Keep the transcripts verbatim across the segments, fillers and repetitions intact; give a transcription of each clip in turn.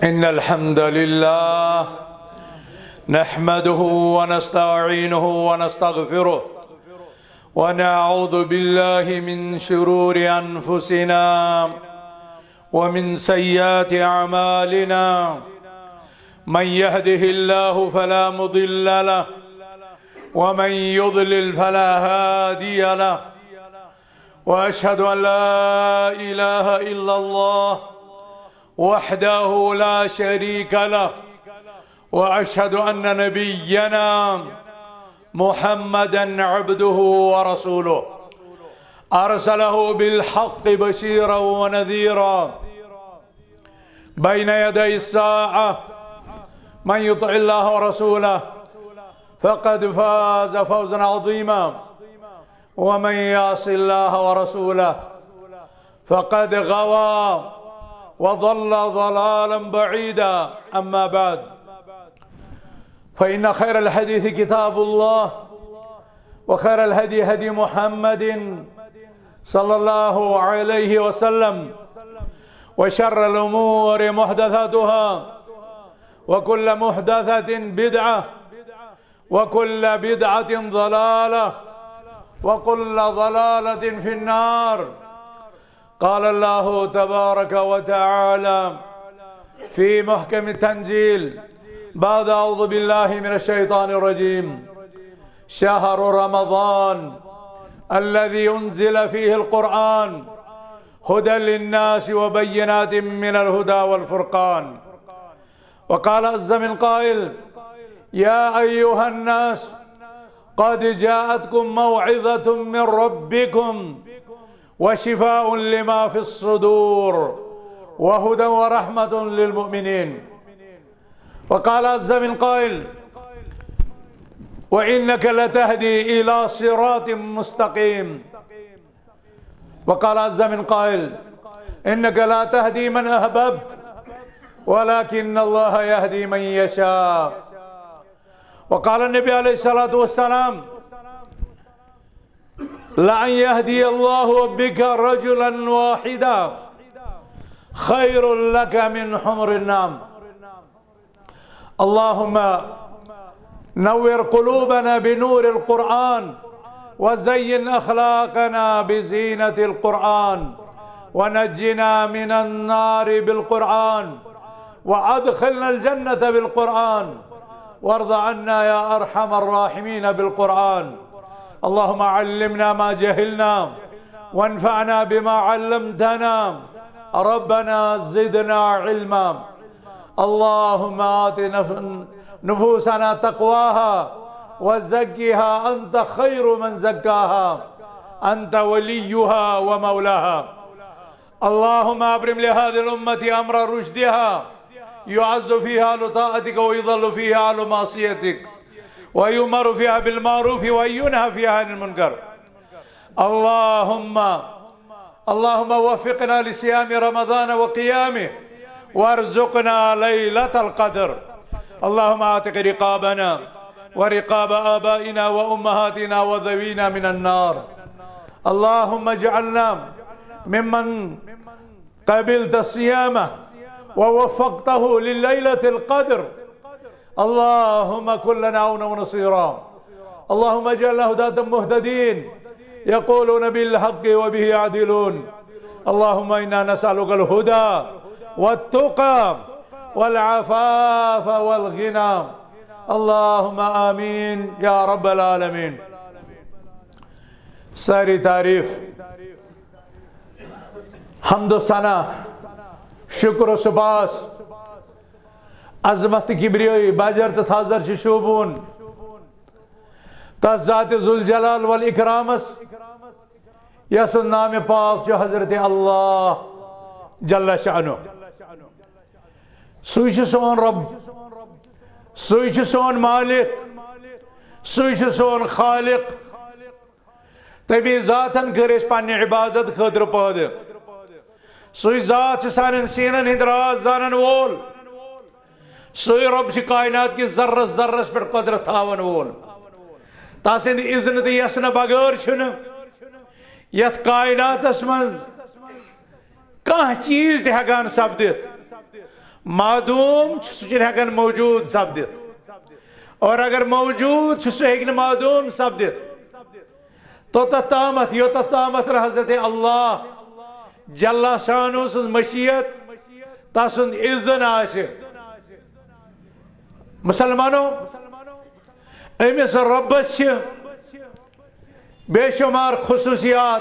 إن الحمد لله نحمده ونستعينه ونستغفره، ونعوذ بالله من شرور أنفسنا ومن سيئات أعمالنا. من يهده الله فلا مضل له، ومن يضلل فلا هادي له. وأشهد أن لا إله إلا الله وحده لا شريك له، وأشهد أن نبينا محمدا عبده ورسوله، أرسله بالحق بشيرا ونذيرا بين يدي الساعة. من يطع الله ورسوله فقد فاز فوزا عظيما، ومن يعص الله ورسوله فقد غوى وضل ضلالا بعيدا. أما بعد، فإن خير الحديث كتاب الله، وخير الهدي هدي محمد صلى الله عليه وسلم، وشر الأمور محدثاتها، وكل محدثة بدعة، وكل بدعة ضلالة، وكل ضلالة في النار. قال الله تبارك وتعالى في محكم التنزيل بعد أعوذ بالله من الشيطان الرجيم: شهر رمضان الذي أنزل فيه القرآن هدى للناس وبينات من الهدى والفرقان. وقال عز من قائل: يا أيها الناس قد جاءتكم موعظة من ربكم وشفاء لما في الصدور وهدى ورحمة للمؤمنين. وقال عز من قائل: وإنك لتهدي إلى صراط مستقيم. وقال عز من قائل: إنك لا تهدي من أحببت ولكن الله يهدي من يشاء. وقال النبي عليه الصلاة والسلام: لأن يهدي الله بك رجلا واحدا خير لك من حمر النعم. اللهم نور قلوبنا بنور القرآن، وزين أخلاقنا بزينة القرآن، ونجنا من النار بالقرآن، وأدخلنا الجنة بالقرآن، وارض عنا يا أرحم الراحمين بالقرآن. اللهم علمنا ما جهلنا، وانفعنا بما علمتنا. ربنا زدنا علما. اللهم آت نف-، نفوسنا تقواها وزكها أنت خير من زكاها، أنت وليها ومولاها. اللهم أبرم لهذه الأمة أمر رشدها، يعز فيها أهل طاعتك ويذل فيها أهل معصيتك، ويؤمر فيها بالمعروف وينهى فيها عن المنكر. اللهم اللهم وفقنا لصيام رمضان وقيامه، وارزقنا ليلة القدر. اللهم اعتق رقابنا ورقاب آبائنا وأمهاتنا وذوينا من النار. اللهم اجعلنا ممن قبلت صيامه ووفقته لليلة القدر. اللهم كن لنا عونا ونصيرا. اللهم اجعلنا هداة مهتدين، يقولون بالحق وبه يعدلون. اللهم إنا نسألك الهدى والتقى والعفاف والغنى. اللهم آمين يا رب العالمين. ساری تعریف، حمد و ثنا، شکر و سپاس، عظمت تہٕ کبریٲیی، بجر تہٕ تھزر چھِ شوٗبوُن تس ذات ذوالجلال والاکرامس، یس سُنٛد نام پاک چھُ حضرت اللہ جل شانہ۔ سُے چھُ سون رب، سُے چھُ سون مالک، سُے چھُ سون خالق۔ تٔمی ذاتن کٔر أسۍ پننہِ عبادت خٲطرٕ پٲدٕ۔ سُے ذات چھُ سانٮ۪ن سیٖنن ہٕنٛدۍ راز زانن وول۔ سُے رب چھُ کائنات کِس ذرس ذرس پٮ۪ٹھ قدرت تھاون وول۔ تسٕنٛدِ اذنہٕ تہٕ یژھنہٕ بغٲر چھُنہٕ یتھ کائناتس منٛز کانٛہہ چیٖز تہِ ہٮ۪کان سپدِتھ۔ معدوم چھُ، سُہ چھُنہٕ ہٮ۪کان موجود سپدِتھ۔ اور اگر موجود چھُ، سُہ ہیٚکہِ نہٕ معدوم سپدِتھ۔ توٚتتھ تامَتھ، یوٚتتھ تامَتھ نہٕ حضرت اللہ جل شانہ سٕنٛز مشیت، تسُنٛد اذن آسہِ۔ مسلمانو، أمِس رۄبَس چھِ بے شمار خصوصیات،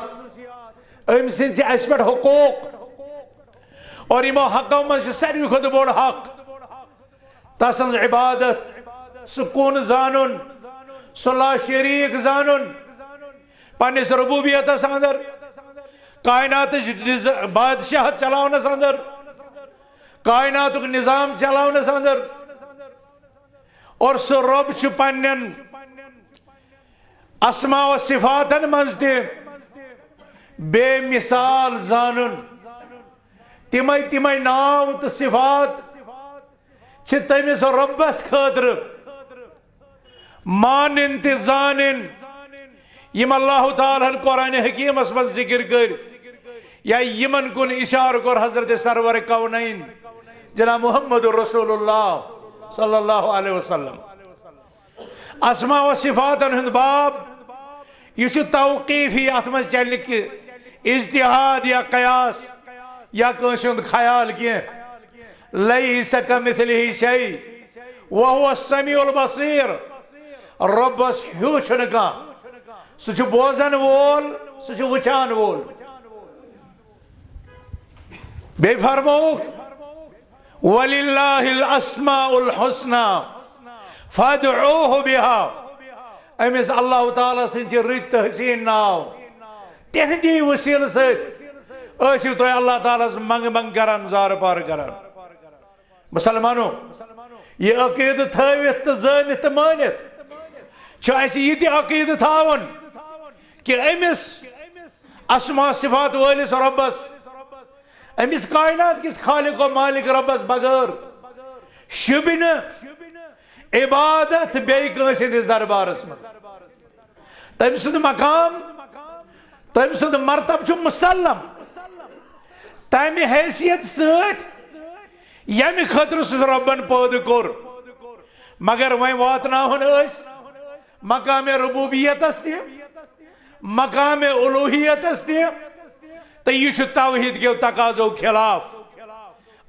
أمۍ سٕنٛدۍ چھِ اَسہِ پٮ۪ٹھ حقوق، اور یِمو حقو منٛز چھُ ساروی کھۄتہٕ بوٚڑ حق تسٕنٛز عبادت، سُہ کُن زانُن، سُہ لا شریٖک زانُن، پننِس ربوبیتس اندر، کائناتٕچ نظ-، بادشاہت چلاونس اندر، کائناتُک نظام چلاونس اندر۔ اور سُہ رۄب چھُ پننٮ۪ن اسماء و صفاتن منٛز تہِ بے مثال زانُن۔ تِمے تِمے ناو تہٕ صفات چھِ تٔمِس رۄبس خٲطرٕ مانٕنۍ تہِ زانٕنۍ، یِم اللہ تعالیٰ ہن قرآن حکیمس منٛز ذکر کٔرۍ یا یِمن کُن اشارٕ کوٚر حضرت سرور کونین جناب محمد رسول اللہ صلی اللہ علیہ وسلم۔ اسماء و صفاتن ہُنٛد باب، یہِ چھُ توقیفی، اتھ منٛز چلہِ نہٕ کہِ اجتہاد یا قیاس یا کٲنٛسہِ ہُنٛد خیال کینٛہہ۔ لیس کمثلہ شیء وہو السمیع البصیر۔ رۄبس ہیوٗ چھُنہٕ کانٛہہ۔ سُہ چھُ بوزن وول، سُہ چھُ وٕچھان وول۔ بیٚیہِ فرمووُکھ، "وللہ الاسماء الحسنی فادعوہ بہا۔" أمِس اللہ تعالیٰ سٕنٛدۍ چھِ رٕتۍ تہٕ حسیٖن ناو، تِہنٛدی وسیلہٕ سۭتۍ ٲسِو تُہۍ اللہ تعالیٰ ہس منٛگہٕ منٛگہٕ کران، زارٕ پار کران۔ مسلمانو، یہِ عقیدٕ تھٲوِتھ تہٕ زٲنِتھ تہٕ مٲنِتھ چھُ اَسہِ یہِ تہِ عقیدٕ تھاوُن کہِ أمِس اسماء صفات وٲلِس رۄبس، أمِس کائنات کِس خالق و مالک رۄبس بغٲر شوٗبہِ نہٕ عبادت بیٚیہِ کٲنٛسہِ ہٕنٛدِس دربارس منٛز۔ تٔمۍ سُنٛد مقام، تٔمۍ سُنٛد مرتبہٕ چھُ مسلم۔ تَمہِ حیثیت سۭتۍ ییٚمہِ خٲطرٕ سُہ رۄبن پٲدٕ کوٚر، مگر وۄنۍ واتناوہون أسۍ مقام ربوبیتس تہِ، مقام الوہیتس تہِ، تہٕ یہِ چھُ توحید کیو تقاضو خلاف۔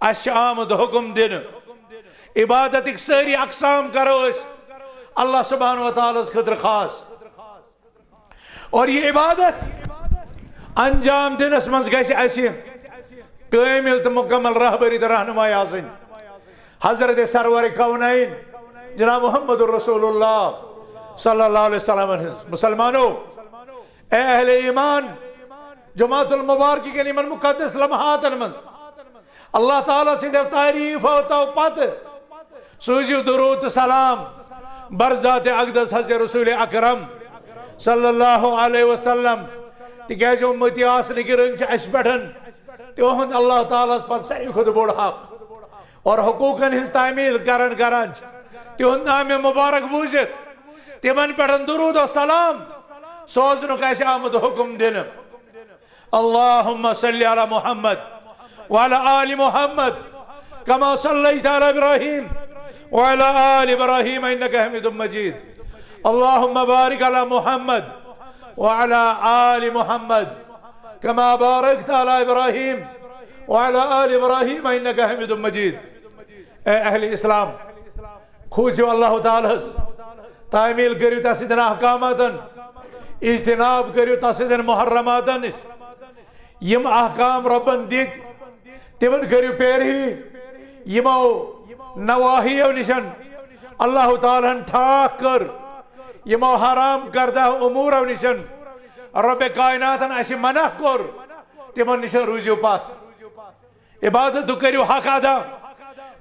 اَسہِ چھُ آمُت حکم دِنہٕ، عبادتٕکۍ سٲری اقسام کرو أسۍ اللہ سبحانہ و تعالیٰ ہس خٲطرٕ خاص۔ اور یہِ عبادت انجام دِنس منٛز گژھِ اَسہِ کٲمل تہٕ مکمل رہبری تہٕ رہنمائی آسٕنۍ حضرت سرور کونین جناب محمد رسول اللہ صلی اللہ علیہ وسلم ہٕنٛز۔ مسلمانو، اے اہل ایمان، جمعۃ المبارک کٮ۪ن یِمن مقدس لمحاتن منٛز اللہ تعالیٰ سٕنٛدِ تعریٖف تو پتہٕ سوٗزِو درود تہٕ سلام بر ذات اقدس حضرت رسول اکرم صلی اللہ علیہ وسلم، تِکیازِ اُمتی آسنہٕ کہِ رٔنٛگۍ چھِ اَسہِ پٮ۪ٹھ تِہُنٛد اللہ تعالیٰ ہس پتہٕ ساروی کھۄتہٕ بوٚڑ حق۔ اور حقوقن ہٕنٛز تعمیل کران کران چھِ تِہُنٛد نامِ مبارک بوٗزِتھ تِمن پٮ۪ٹھ درود و سلام سوزنُک اَسہِ آمُت حکم دِنہٕ۔ اللهم صل على محمد وعلى آل محمد كما صليت على إبراهيم وعلى آل إبراهيم إنك حميد مجيد. اللهم بارك على محمد وعلى آل محمد كما باركت على إبراهيم وعلى آل إبراهيم إنك حميد مجيد. اے اہل اسلام، کھوٗژِو اللہ تعالیٰ ہس، تعمیل کٔرِو تس سٕنٛدٮ۪ن احکاماتن، اجتناب کٔرِو تس سٕنٛدٮ۪ن محرماتن نِش۔ یِم احکام رۄبن دِتۍ، تِمن کٔرِو پیروی۔ یِمو نواہیو نِشن اللہ تعالیٰ ہن ٹھاکھ کٔر، یِمو حرام کردہ امورو نِشن رۄبِ کائناتن اسہِ منع کوٚر، تِمن نِشن روٗزِو پتھ۔ عبادت کٔرِو حق ادا۔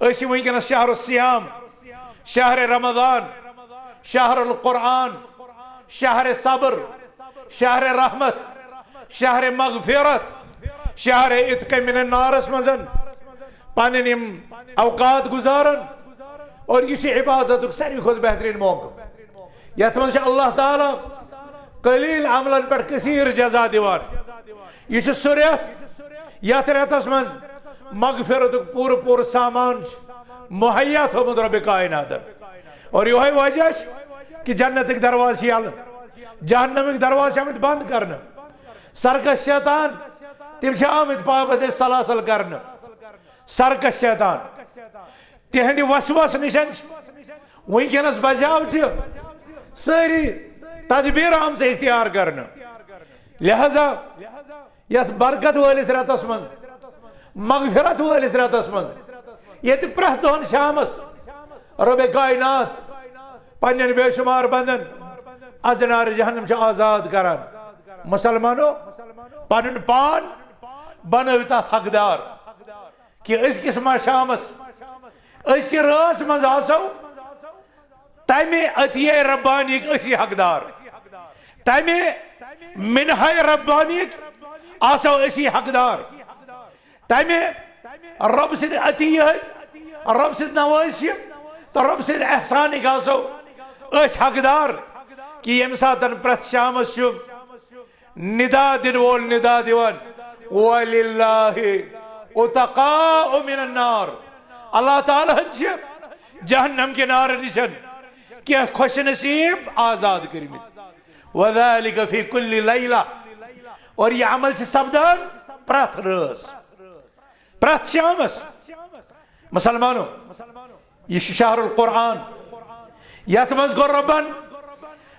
أسۍ چھِ وٕنکیٚنَس شہر الصیام، شہر رمضان، شہر القرآن، شہر صبر، شہر رحمت، شہر مغفرت، شہر عتق من النارس منٛز پنٕنۍ یِم اوقات گُزاران۔ اور یہِ چھِ عبادتُک ساروی کھۄتہٕ بہتریٖن موقعہٕ، یَتھ منٛز چھِ اللہ تعالیٰ قلیل عملن پٮ۪ٹھ کثیر جزا دِوان۔ یہِ چھُ سُہ رٮ۪تھ، یَتھ رٮ۪تَس منٛز مغفرتُک پوٗرٕ پوٗرٕ سامان چھُ مہیا تھوٚومُت رۄبِ کائناتن۔ اور یِہوٚے وجہ چھُ کہِ جنتٕکۍ دروازٕ چھِ یَلہٕ، جہنمٕکۍ دروازٕ چھِ آمٕتۍ بنٛد کرنہٕ۔ سرکش شیطان، تِم چھِ آمٕتۍ پابند سلاسل کرنہٕ۔ سرکش شیطان، تِہنٛدِ وسوسہٕ نِش چھِ وٕنکیٚنس بجاو چھِ سٲری تدبیر آمژٕ اختیار کرنہٕ۔ لہذا یتھ برکت وٲلِس رٮ۪تس منٛز، مغفرت وٲلِس رٮ۪تس منٛز، ییٚتہِ پرٛٮ۪تھ دۄہن شامس رۄبِ کائنات پننٮ۪ن بے شمار بندن از نارِ جہنم چھُ آزاد کران۔ مسلمانو، پنُن پان بنٲوِو تتھ حقدار۔ کہ أزکِس ما شامس، أزچہِ رٲژ منٛز آسو تمہِ عطیہ ربانیک أسی حقدار، تمہِ منحہ ربانیک آسو أسی حقدار، تمہِ رۄب سٕنٛدِ عطیہ، رۄب سٕنٛز نوٲزشہِ تہٕ رۄب سٕنٛدِ احسانٕکۍ آسو أسۍ حقدار۔ کہ ییٚمہِ ساتن پرٛٮ۪تھ شامس چھُ ندا دِنہٕ وول ندا دِوان، "وللہ اتقاء من النار"، اللہ تعالیٰ ہن چھِ جہنم کہِ نارٕ نِشن کینٛہہ خوش نصیب آزاد کٔرمٕتۍ۔ "وذالک فی کل لیلہ"، اور یہِ عمل چھِ سپدان پرٛٮ۪تھ رٲژ، پرٛٮ۪تھ شامس۔ مسلمانو، یہِ چھُ شہر القرآن، یتھ منٛز گوٚو رۄبن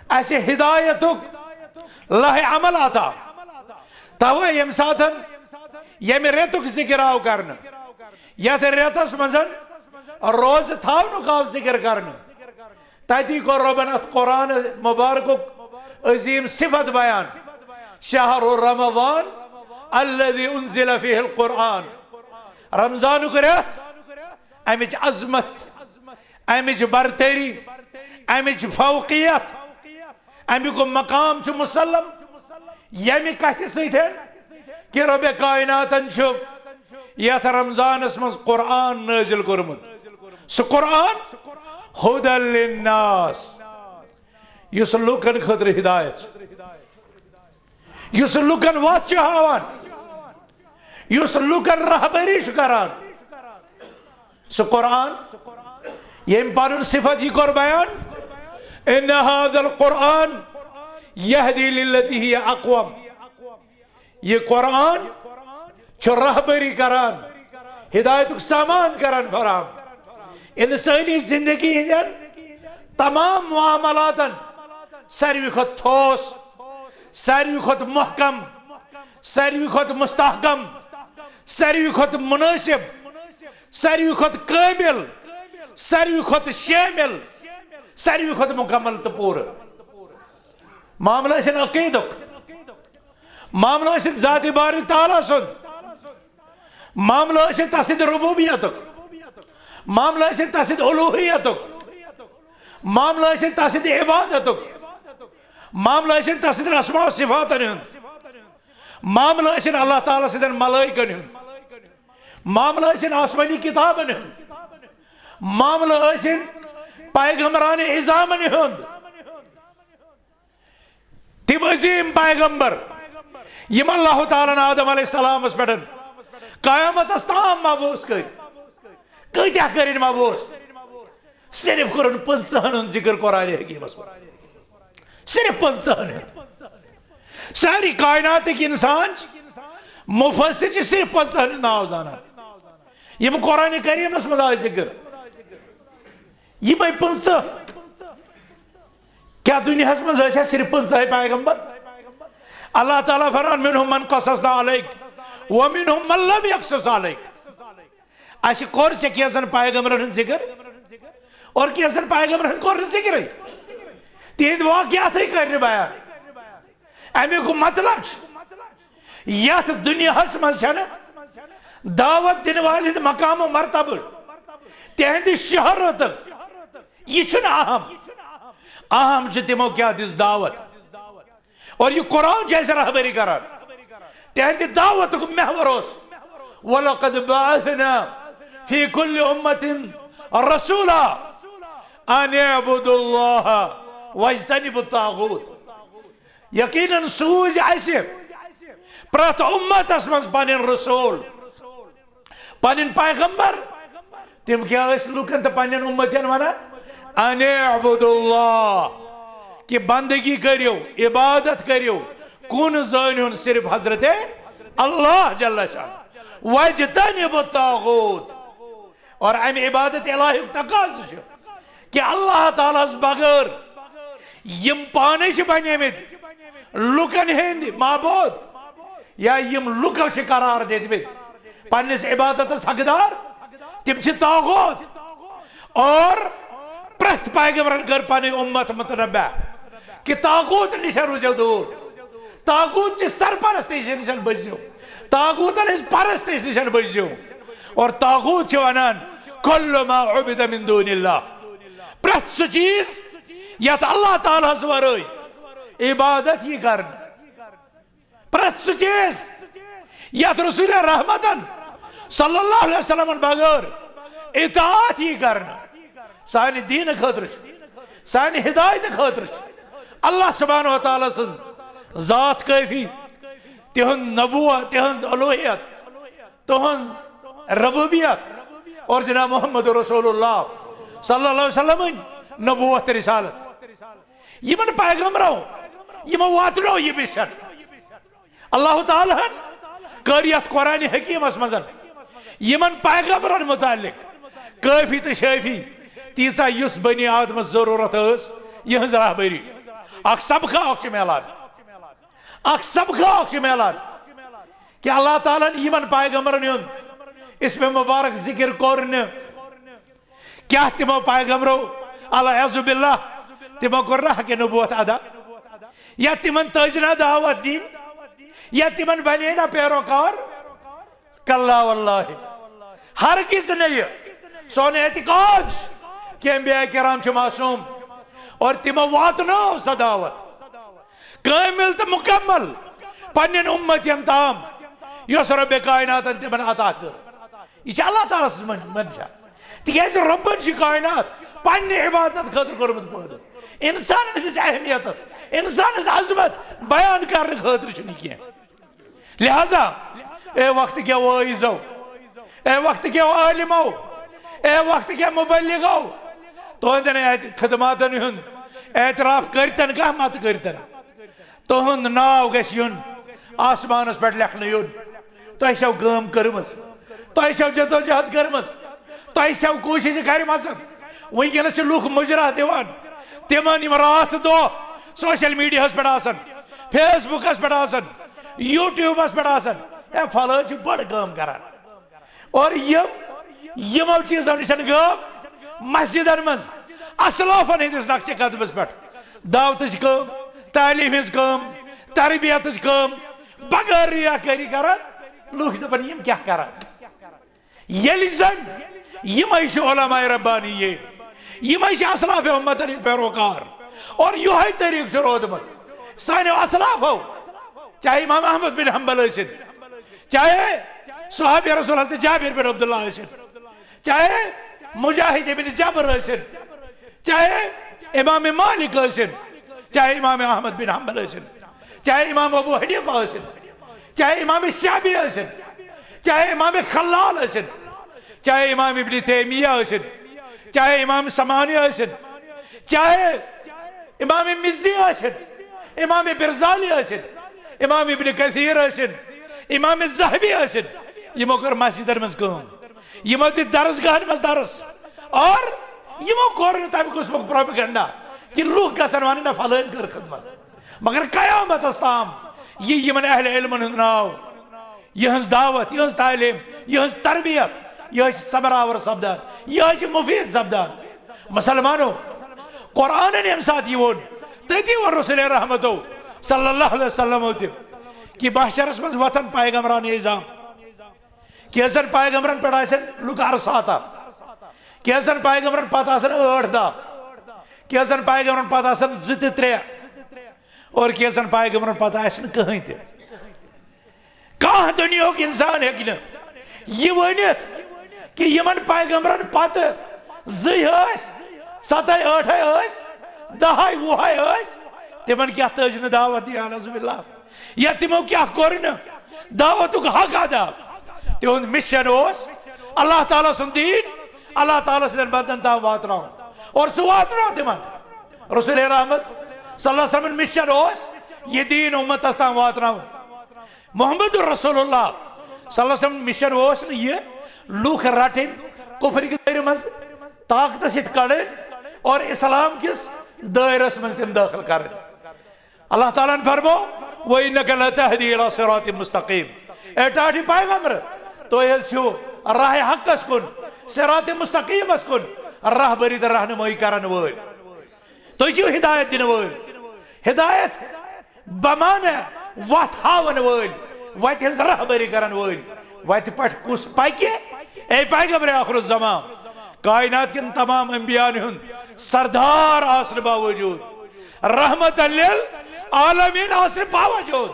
اسہِ ہدایتُک لہہِ عمل عطا۔ توے ییٚمہِ ساتن ییٚمہِ رٮ۪تُک ذکر آو کرنہٕ، یتھ رٮ۪تس منٛز روزٕ تھاونُک آو ذکر کرنہٕ، تتی کوٚر رۄبن اتھ قرآن مبارکُک عظیم صفت بیان، "شہر رمضان الذی انزل فیہ القرآن"۔ رمضانُک رٮ۪تھ، امِچ عظمت، امِچ برتری، امِچ فوقیت، امیُک مقام چھُ مسلم، ییٚمہِ کتھِ سۭتۍ کہ رۄبِ کائناتن چھُ یتھ رمضانس منٛز قرآن نٲزِل کوٚرمُت۔ سُہ قرآن ہدی للناس، یُس لوٗکن خٲطرٕ ہدایت چھُ، یُس لوٗکن وتھ چھُ ہاوان، یُس لوٗکن رہبری چھُ کران۔ سُہ قرآن، ییٚمۍ پنُن صفت یہِ کوٚر بیان، "ان هذا القرآن یہدی للتی ہی اقوم"۔ یہِ قرآن چھُ رہبری کران، ہدایتُک سامان کران فراہم۔ انسٲنی زندگی ہٕنٛدٮ۪ن تمام معاملاتن ساروی کھۄتہٕ ٹھوس، ساروی کھۄتہٕ محکم، ساروی کھۄتہٕ مستحکم، ساروی کھۄتہٕ مناسب، ساروی کھۄتہٕ قٲبل، ساروی کھۄتہٕ شٲمل، ساروی کھۄتہٕ مکمل تہٕ پوٗرٕ۔ معاملہٕ ٲسِن عقیٖدُک، معاملہٕ ٲسِن ذاتِ باری تعالیٰ سُنٛد، معاملہٕ ٲسِن تس سٕنٛدِ ربوبیتُک، معاملہٕ ٲسِن تس سٕنٛدِ الوہیتُک، معاملہٕ ٲسِن تس سٕنٛدِ عبادتُک، معاملہٕ ٲسِن تس سٕنٛدٮ۪ن اسماء و صفاتن ہُنٛد، معاملہٕ ٲسِن اللہ تعالیٰ سٕنٛدٮ۪ن ملائکن ہُنٛد، معاملہٕ ٲسِن آسمٲنی کتابن ہُنٛد، معاملہٕ ٲسِن پیغمبران عظامن ہُنٛد۔ تِم عظیم پیغمبر، یِم اللہ تعالیٰ ہن آدم علیہ السلامس پٮ۪ٹھ قیامتس تام مبعوث کٔرۍ، کۭتیاہ کٔرِن مبعوث؟ صرف کوٚرُن پٕنٛژٕہن ہُنٛد ذکر قرآن حکیمس منٛز۔ صرف پٕنٛژٕہن ہُنٛد۔ ساری کائناتٕکۍ انسان چھِ، مفسر چھِ صرف پٕنٛژٕہن ہُنٛد ناو زانان۔ یِم قرآن کریمس منٛز آیہِ ذکر، یِمے پٕنٛژٕہ۔ کیٛاہ دُنیاہس منٛز ٲسیا صرف پٕنٛژٕہے پیغمبر؟ اللہ تعالیٰ فرمان، "منهم من قصصنا عليك ومنهم من لم يقصص عليك"۔ اسہِ کوٚر ژےٚ کینٛژن پیغمبرن ہُنٛد ذکر اور کینٛژن پیغمبرن ہُنٛد کوٚر نہٕ ذکرٕے۔ تِہنٛدۍ واقعاتٕے کٔرۍ نہٕ بیان۔ امیُک مطلب چھُ، یتھ دُنیاہس منٛز چھنہٕ دعوت دِنہٕ والہِ ہُنٛد مقام و مرتبہٕ، تِہنٛدِ شہرتُک، یہِ چھُنہٕ اہم۔ اہم چھُ تِمو کیٛاہ دِژ دعوت۔ اور یہِ قرآن چھُ اَسہِ رہبری کران۔ تِہنٛدِ دعوتُک محور اوس، "ولقد بعثنا في كل أمة رسولا أن اعبدوا الله واجتنبوا الطاغوت"۔ یقیناً سوٗزۍ اَسہِ پرٛٮ۪تھ اُمتس منٛز پنٕنۍ رسول۔ پنٕنۍ پیغمبر، تِم کیٛاہ ٲسۍ لُکن تہٕ پننٮ۪ن اُمتین ونان؟ ان اعبدوا اللہ، کہِ بندگی کٔرِو، عبادت کٔرِو، کُن زٲنِو صرف حضرت اللہ جل شانہ، واجتنبوا الطاغوت۔ اور امہِ عبادت الہیُک تقاضہٕ چھُ کہِ اللہ تعالیٰ ہس بغٲر یِم پانے چھِ بنیمٕتۍ لُکن ہٕنٛدۍ معبوٗد، یا یِم لُکو چھِ قرار دِتمٕتۍ پننِس عبادتس حقدار، تِم چھِ طاغوت۔ اور پرٛٮ۪تھ پیغمبرن کٔر پنٕنۍ اُمت متنبع کہِ طاغوت نِش روٗزِو دوٗر، طاغوت چہِ سرپرستی نِش بٔچزیو، طاغوتن ہٕنٛز پرستش نِش بٔچزیو۔ اور طاغوت چھِ ونان کل ما عبد من دون اللہ، پرٛٮ۪تھ سُہ چیٖز یتھ اللہ تعالیٰ ہس ورٲے عبادت یی کرنہٕ، پرٛٮ۪تھ سُہ چیٖز یتھ رسول رحمتن صلی اللہ علیہ وسلمن بغٲر اطاعت یی کرنہٕ، سانہِ دیٖنہٕ خٲطرٕ چھُ، سانہِ ہدایتہٕ خٲطرٕ چھُ اللہ سبحانہ و تعالیٰ سٕنٛز ذات کٲفی، تِہُنٛد نبوت، تِہٕنٛز الوہیت، تُہٕنٛز ربوبیت، اور جناب محمد رسول اللہ صلی اللہ علیہ وسلمٕنۍ نبوت تہٕ رسالت۔ یِمن پیغمبرو، یِمو واتنو یہِ مِشن۔ اللہ تعالیٰ ہن کٔر یتھ قرآن حکیمس منٛز یِمن پیغمبرن متعلق کٲفی تہٕ شٲفی تیٖژاہ، یُس بنی آدمس ضروٗرت ٲس یِہٕنٛز رہبری۔ اکھ سبقہ اکھ چھُ میلان، اکھ سبقہ اکھ چھُ میلان کہِ اللہ تعالیٰ ہن یِمن پیغمبرن ہُنٛد اسم مبارک ذکر کوٚر نہٕ۔ کیٛاہ تِمو پیغمبرو، العیاذ باللہ، تِمو کوٚر نہ حق نبوت ادا؟ یا تِمن تٔج نہ دعوت دِنۍ؟ یا تِمن بنے نہ پیروکار؟ کلا واللہ، ہرگز نہٕ۔ یہِ سون اعتقاد چھُ کہ انبیاء کرام چھِ معصوم اور تِمو واتنٲو سۄ دعوت کٲمل تہٕ مکمل پننٮ۪ن اُمتین تام، یۄس رب کائناتن تِمن عطا کٔر۔ یہِ چھِ اللہ تعالیٰ سٕنٛز من-، منشا۔ تِکیٛازِ رۄبن چھِ کائنات پننہِ عبادت خٲطرٕ کوٚرمُت پٲدٕ۔ انسانن ہٕنٛز اہمیتس، انسان ہٕنٛز عظمت بیان کرنہٕ خٲطرٕ چھُنہٕ کینٛہہ۔ لہذا، اے وقت کیو وٲعظو، اے وقت کیو عالمو، اے وقت کیو مبلغو، تُہنٛدٮ۪ن اعت-، خدماتن ہُنٛد اعتراف کٔرتن کانٛہہ مت کٔرتن، تُہُنٛد ناو گژھِ یُن آسمانس پٮ۪ٹھ لیکھنہٕ یُن۔ تۄہہِ چھو کٲم کٔرمٕژ، تۄہہِ چھو جدوجہد کٔرمٕژ، تۄہہِ چھو کوٗشش کٔرمٕژ۔ وٕنکیٚنس چھِ لُکھ مُجرا دِوان تِمن، یِم راتھ دۄہ سوشل میڈیاہس پٮ۪ٹھ آسن، فیس بُکس پٮ۪ٹھ آسن، یوٗٹیوٗبس پٮ۪ٹھ آسن، ہے، فلٲنۍ چھُ بٔڑ کٲم کران۔ اور یِم، یِمو چیٖزو نِش گٲو مسجدن منٛز اسلافن ہٕنٛدِس نقشہِ قدمس پٮ۪ٹھ دعوتٕچ کٲم، تعلیٖم ہٕنٛز کٲم، تربیتٕچ کٲم، بغٲر ریاکٲری کران۔ لُکھ چھِ دپان، یِم کیٛاہ کران؟ ییٚلہِ زن یِمے چھِ علماء ربانیین، یِمے چھِ اسلاف امتن ہٕنٛدۍ پیروکار، اور یِہوٚے طریٖقہٕ چھُ روٗدمُت سانیو اسلافو، چاہے امام احمد بن حنبل ٲسِن، چاہے صحابی رسول حضرت جابر بن عبداللہ ٲسِن، چاہے مجاہد ابن جبر ٲسِن، چاہے امام مالک ٲسِن، چاہے امام احمد بن حنبل ٲسِن، چاہے امام ابو حنیفہ ٲسِن، چاہے امام شافعی ٲسِن، چاہے امام خلال ٲسِن، چاہے امام ابن تیمیہ ٲسِن، چاہے امام سمانی ٲسِن، چاہے امام مزی ٲسِن، امام برزالی ٲسِن، امام ابن کثیر ٲسِن، امام ذہبی ٲسِن، یِمو کٔر مسجدن منٛز کٲم، یِمو دِتۍ درسگاہن منٛز درس، اور یِمو کوٚر نہٕ تمہِ قٕسمُک پروپیگنڈا کہِ لُکھ گژھن ونٕنۍ، نہ، فلٲنۍ کٔر خدمت۔ مگر قیامتس تام یی یِمن اہل علمن ہُنٛد ناو، یِہٕنٛز دعوت، یِہٕنٛز تعلیٖم، یِہٕنٛز تربیت، یِہوٚے چھِ ثمرآور سپدان، یِہوٚے چھِ مفید سپدان۔ مسلمانو، قرآنن ییٚمہِ ساتہٕ یہِ ووٚن، تٔتی ووٚن رسول رحمتو صلی اللہ علیہ وسلمو تہِ کہِ محشرس منٛز وۄتھن پیغمبران عظام۔ کینٛژن پیغمبرن پٮ۪ٹھ آسن لُکھ ارساتا، کینٛژن پیغمبرن پتہٕ آسن ٲٹھ دہ، کینٛژن پیغمبرن پتہٕ آسن زٕ تہِ ترٛےٚ، اور کینٛژن پیغمبرن پتہٕ آسہِ نہٕ کٕہٕنۍ تہِ۔ کانٛہہ دُنیاہُک انسان ہیٚکہِ نہٕ یہِ ؤنِتھ کہِ یِمن پیغمبرن پتہٕ زٕے ٲسۍ، ستھے ٲٹھے ٲسۍ، دہے وُہے ٲسۍ، تِمن کیٛاہ تٔج نہٕ دعوت دِنۍ؟ اعوذ باللہ۔ یا تِمو کیٛاہ کوٚر نہٕ دعوتُک حق ادا؟ تِہُنٛد مِشن اوس اللہ تعالیٰ سُنٛد دیٖن اللہ تعالیٰ سٕنٛدٮ۪ن بندن تام واتناوُن۔ اور سُہ واتناو تِمن۔ رسول رحمت صلی اللہ علیہ وسلمن مِشن اوس یہِ دیٖن اُمتس تام واتناوُن۔ محمد رسول اللہ صلی اللہ علیہ وسلم مِشن اوس نہٕ یہِ لوٗکھ رٹٕنۍ، کفر کہِ دٲیرٕ منٛز طاقتس سۭتۍ کڑٕنۍ اور اسلام کِس دٲیرس منٛز تِم دٲخل کرٕنۍ۔ اللہ تعالیٰ ہن فرمو، "وَإِنَّكَ لَتَهْدِي إِلَىٰ صِرَاطٍ مُسْتَقِيمٍ۔" اے ٹاٹھی پیغمبر، تُہۍ حظ چھِو راہ حقس کُن، صراط مستقیمس کُن رہبری تہٕ رہنمٲیی کرن وٲلۍ۔ تُہۍ چھِو ہدایت دِنہٕ وٲلۍ۔ ہدایت بمانہ وتھ ہاون وٲلۍ، وتہِ ہٕنٛز رہبری کرن وٲلۍ۔ وتہِ پٮ۪ٹھ کُس پکہِ؟ اے پیغمبر آخر الزمان، کائنات کٮ۪ن تمام انبیاءن ہُنٛد سردار آسنہٕ باوجود، رحمت للعالمین آسنہٕ باوجود،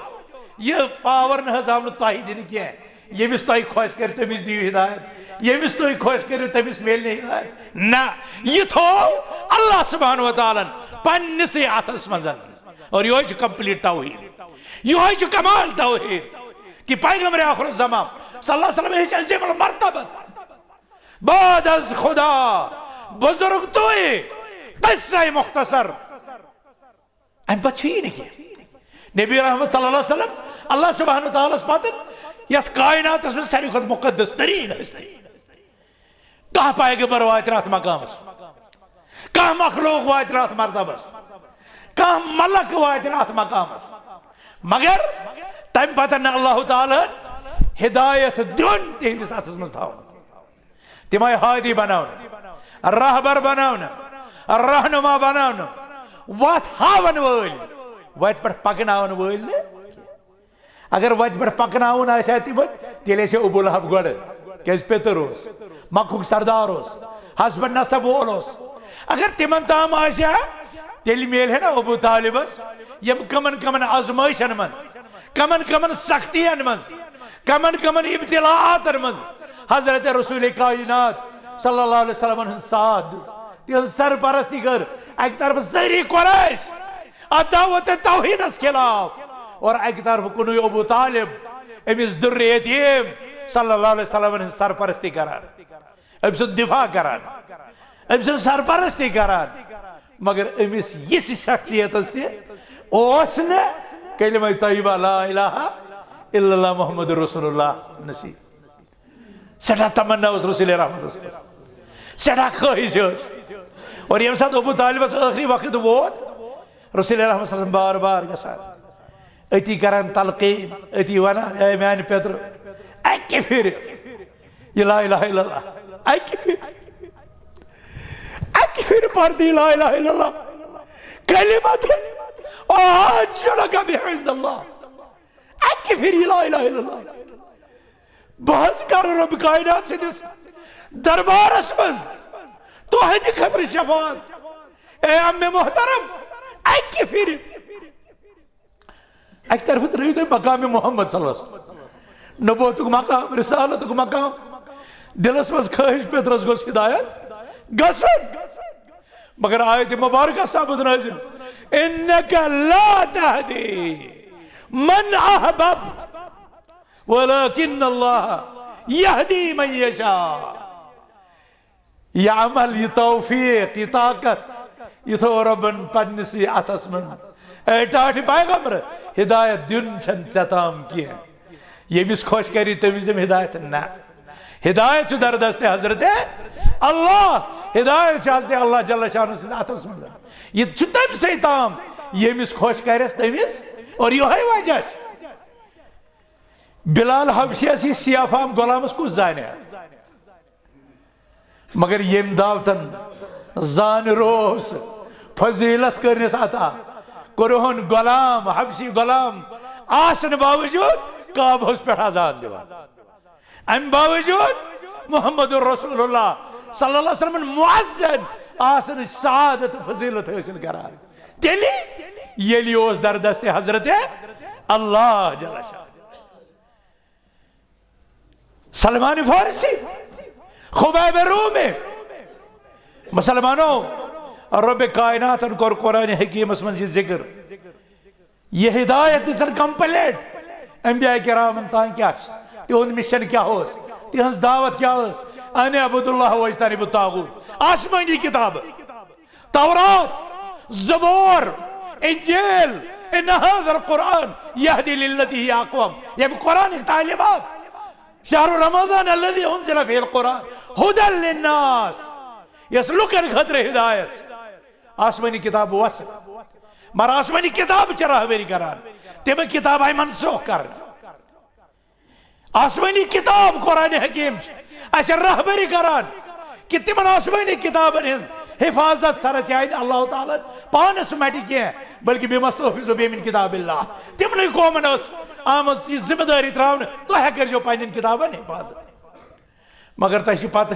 یہِ پاور نہٕ حظ آو نہٕ تۄہہِ دِنہٕ کینٛہہ۔ ییٚمِس تۄہہِ خۄش کرِ، تٔمِس دِیِو ہدایت۔ ییٚمِس تُہۍ خۄش کٔرِو، تٔمِس میلہِ نہٕ ہدایت۔ نہ، یہِ تھوو اللہ سبحانہ و تعالیٰ ہن پننِسٕے اتھس منٛز۔ اور یِہوٚے چھُ complete توحید۔ یِہوٚے چھُ کمال توحید کہ پیغمبر آخر الزمان صلی اللہ علیہ وسلم ہیٚچھ عظیم المرتبت۔ بعد از خدا بزرگ توئے، قصہ مختصر۔ امہِ پتہٕ چھُ یی نہٕ کینٛہہ۔ نبی رحمت صلی اللہ علیہ وسلم، اللہ سبحانہ و تعالیٰ ہس پتہٕ یتھ کائناتس منٛز ساروی کھۄتہٕ مقدس تریٖن ہستی۔ کانٛہہ پیغمبر واتہِ نہٕ اتھ مقامس، کانٛہہ مخلوق واتہِ نہٕ اتھ مرتبس، کانٛہہ ملک واتہِ نہٕ اتھ مقامس۔ مگر تمہِ پتہٕ نہٕ اللہ تعالیٰ ہن ہدایت دیُن تِہنٛدِس اتھس منٛز تھاومُت۔ تِم آیہِ ہادی بناونہٕ، رہبر بناونہٕ، رہنما بناونہٕ، وتھ ہاون وٲلۍ، وتہِ پٮ۪ٹھ پکناون وٲلۍ نہٕ۔ اگر وتہِ پٮ۪ٹھ پکناوُن آسہِ ہا تِمن، تیٚلہِ آسہِ ہا ابو لہب گۄڈٕ، کیازِ پیٚتٕر اوس، مکہُک سردار اوس، حسب نسب وول اوس۔ اگر تِمن تام آسہِ ہا، تیٚلہِ میلہِ ہے نا ابو طالبس یِم کمن کمن آزمٲیشن منٛز، کمن کمن سختین منٛز، کمن کمن ابتلاعاتن منٛز حضرت رسول کائنات صلی اللہ علیہ وسلم ہُنٛد ساتھ دیُت، تِہنٛز سرپرستی کٔر۔ اکہِ طرفہٕ سٲری قریش اتھ دعوت توحیدس خلاف، اور اکہِ طرفہٕ کُنُے ابو طالب أمِس دُرِ یتیٖم صلی اللہ علیہ وسلم ہٕنٛز سرپرستی کران، أمۍ سُنٛد دفاع کران، أمۍ سٕنٛز سرپرستی کران۔ مگر أمِس یِژھ شخصیت ٲس تہِ اوس نہٕ کلمہ طیبہ لا الہ الا اللہ محمد رسول اللہ نصیب۔ سٮ۪ٹھاہ تمنا اوس رسول رحمت اوس، سٮ۪ٹھاہ خٲہِش ٲس۔ اور ییٚمہِ ساتہٕ ابو طالبس ٲخری وقت ووت، رسول رحمت صلی اللہ علیہ وسلم بار بار گژھان، أتی کران تلقین، أتی ونان، "اے میانہِ پیٚترٕ، اکہِ پھِرِ یہِ لا الہ الا اللہ، اکہِ پھِرِ، اکہِ پھِرِ پرِ یہِ لا الہ الا اللہ، کلمۃ احاج لک بہا عند اللہ، اکہِ پھِرِ یہِ لا الہ الا اللہ۔" بہٕ حظ کرٕ رۄب کائنات سٕنٛدِس دربارس منٛز تُہنٛدِ خٲطرٕ شفاعت۔ اے عم محترم، اکہِ پھِرِ۔ اکہِ طرفہٕ ترٲیِو تُہۍ مقام محمد صلی اللہ علیہ وسلم، نبوتُک مقام، رسالتُک مقام، دلس منٛز خٲہِش پیٚترس گوٚژھ ہدایت گژھُن۔ مگر آیت مبارکہ سپُد نازل، "انک لا تہدی من احببت ولکن اللہ یہدی من یشاء۔" یہِ عمل، یہِ توفیق، یہِ طاقت، یہِ تھوٚو رۄبن پننِسٕے اتھس منٛز۔ اے ٹاٹھہِ پیغمبر، ہدایت دیُن چھنہٕ ژےٚ تام کینٛہہ۔ ییٚمِس خۄش کرِ، تٔمِس دِم ہدایت۔ نہ، ہدایت چھُ در دست حضرت اللہ۔ ہدایت چھُ حضرت اللہ جل شانہ سٕنٛدِ اتھس منٛز۔ یہِ چھُ تٔمۍ سٕے تام، ییٚمِس خۄش کرٮ۪س تٔمِس۔ اور یِہوٚے وجہ چھُ۔ بلال حبشیس یہِ سیاہ فام غلامس کُس زانہِ ہا؟ مگر ییٚمۍ دعوتن زانہِ روس، فضیلت کٔرنس عطا، کوٚرہون غلام، حبشی غلام آسنہٕ باوجود کعبہس پٮ۪ٹھ اذان دِوان۔ امہِ باوجود محمد رسول اللہ صلی اللہ علیہ وسلم مؤذن آسنٕچ سعادت تہٕ فضیلت حٲصِل کران۔ تیٚلہِ ییٚلہِ یہِ اوس در دست حضرت اللہ جل شانہ۔ سلمان فارسی، خبیب رومی، مسلمانو، رب کائناتن کوٚر قرآن حکیمس منٛز یہِ ذکر۔ یہِ ہدایت دِژن complete۔ انبیاء کرامن تام کیٛاہ چھِ؟ تِہُنٛد mission کیٛاہ اوس؟ تہنٛز دعوت کیا ٲس؟ ان اعبدوا اللہ واجتنبوا الطاغوت۔ آسمانی کتاب، تورات، زبور، انجیل، ان هذا القرآن يهدي للتي هي اقوم۔ ییٚمہِ قرآنٕکۍ تعلیمات، شهر رمضان الذي انزل فيه القرآن هدى للناس، یۄس لُکن خٲطرٕ ہدایت چھِ۔ آسمٲنی کتاب وسط، مگر آسمٲنی کتاب چھِ رہبری کران، تِم کتاب آیہِ منسوخ کرنہٕ۔ آسمٲنی کتاب قرآن حکیم چھِ اسہِ رہبری کران کہ تِمن آسمٲنی کتابن ہٕنٛز حفاظت سرا چاہے نہٕ اللہ تعالیٰ ہن پانس مٹہِ کینٛہہ، بلکہ بما استحفظوا به من کتاب اللہ۔ تِمنٕے قومن ٲس آمٕژ یہِ ذمہ دٲری تراونہٕ، تۄہہِ کٔرزیو پننٮ۪ن کتابن حفاظت۔ مگر تۄہہِ چھِ پتہ،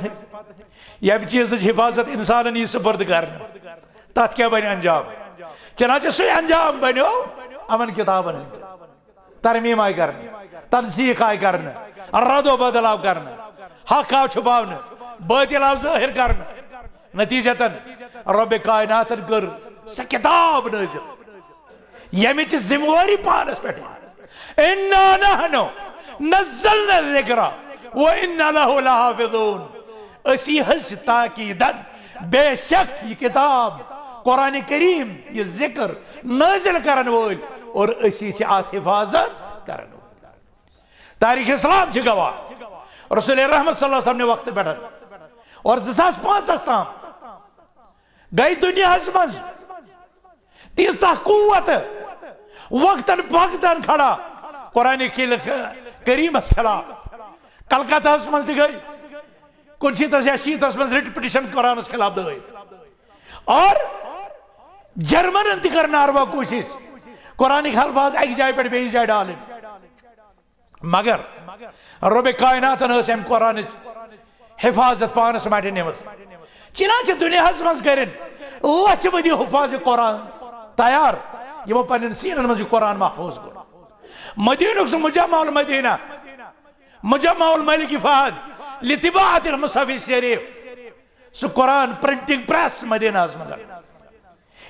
ییٚمہِ چیٖزٕچ حفاظت انسانن یی سپرد کرنہٕ، تتھ کیٛاہ بنہِ انجام؟ چنانچہ سُے انجام بنیو یِمن کتابن ہُنٛد۔ ترمیم آیہِ کرنہٕ، تنسیخ آیہِ کرنہٕ، رد و بدل آو کرنہٕ، حق آو چھپاونہٕ، باطل آو ظٲہر کرنہٕ۔ نتیجتاً رب کائناتن کٔر سۄ کتاب نٲزل، ییٚمِچ ذمہ وٲری پانس پٮ۪ٹھ۔ انا نحن نزلنا الذکر و انا لہ لحافظون۔ أسی حظ چھِ تاکیدن، بے شک یہِ کتاب، قرآن کریم، یہِ ذکر نٲزل کرن وٲلۍ، اور أسی چھِ اتھ حفاظت کرن وٲلۍ۔ تاریخ اسلام چھِ گواہ، رسول رحمت صلی اللہ علیہ وسلم نہِ وقتہٕ پٮ۪ٹھ اور زٕ ساس پانٛژس تام گٔے دُنیاہس منٛز تیٖژاہ قوت، وقتاً فوقتاً کھڑا قرآن خل-، کریمس خلاف۔ کلکتہس منٛز تہِ گٔے، کُنشیٖتس یا شیٖتس منٛز رِٹ پٹیشن قرآنس خلاف دٲیر۔ اور جرمنن تہِ کٔر ناروا کوٗشش قرآنٕکۍ الفاظ اکہِ جایہِ پٮ۪ٹھ بیٚیِس جایہِ ڈالٕنۍ۔ مگر رب کائناتن ٲس امہِ قرآنٕچ حفاظت پانس مٹہِ نِمٕژ۔ چنانچہ دُنیاہس منٛز کٔرِن لچھ بٔدی حفاظ قرآن تیار، یِمو پننٮ۪ن سیٖنن منٛز یہِ قرآن محفوظ کوٚر۔ مدینُک سُہ مجمع المدینہ، مجمع الملک فہد لطباعت المصحف الشریف، سُہ قرآن پرنٹنگ پریس مدینہس منٛز،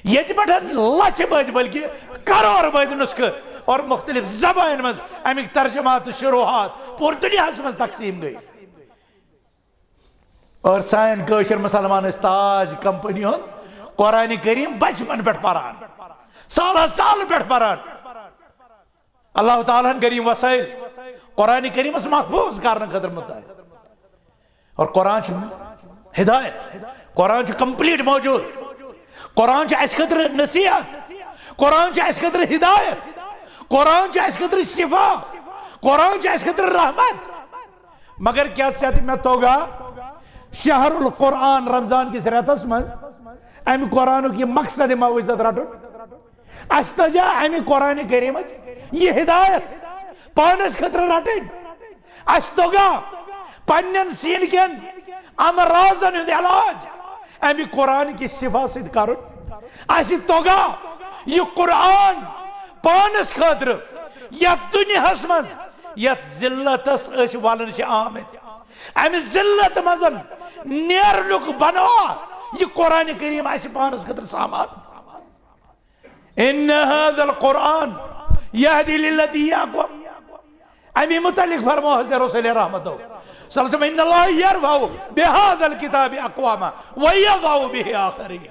ییٚتہِ پٮ۪ٹھ لچھ بٔدۍ بلکہ کرور بٔدۍ نسخہٕ اور مختلف زبانن منٛز امیِکۍ ترجمات تہٕ شروحات پوٗرٕ دُنیاہس منٛز تقسیٖم گٔے۔ اور سٲنۍ کٲشِر مسلمان ٲسۍ تاج کمپنی ہُنٛد قرآن کریم بچپن پٮ۪ٹھ پران، سالہ سال پٮ۪ٹھ پران۔ اللہ تعالیٰ ہن کٔرۍ یِم وسائل قرآن کریمس محفوظ کرنہٕ خٲطرٕ متعین۔ اور قرآن چھُ ہدایت، قرآن چھُ کمپلیٹ موجود، قرآن چھُ اَسہِ خٲطرٕ نصیحت، قرآن چھُ اَسہِ خٲطرٕ ہدایت، قرآن چھُ اَسہِ خٲطرٕ شفا، قرآن چھُ اَسہِ خٲطرٕ رحمت۔ مگر کیٛاہ ژےٚ تہٕ مےٚ توٚگا شہر القرآن رمضان کِس رٮ۪تس منٛز امہِ قرآنُک یہِ مقصد موعظت رٹُن؟ اَسہِ تجا امہِ قرآن کریمٕچ یہِ ہدایت پانس خٲطرٕ رٹٕنۍ؟ اَسہِ توٚگا پننٮ۪ن سیٖنہٕ کٮ۪ن امراضن ہُنٛد علاج امہِ قرآن کہِ شفا سۭتۍ کرُن؟ اَسہِ توٚگا یہِ قرآن پانس خٲطرٕ یتھ دُنیاہس منٛز یتھ ذلتس أسۍ ولن چھِ آمٕتۍ، امہِ ذلت منٛز نیرنُک بنوا یہِ قرآن کریم اَسہِ پانس خٲطرٕ سامان؟ ان هذا القرآن يهدي للتي هي اقوم۔ امی متعلق فرمو حضرت رسول رحمت صلی اللہ علیہ وسلم، ان اللہ یرفع بهذا الكتاب اقواما ویضع به آخرین۔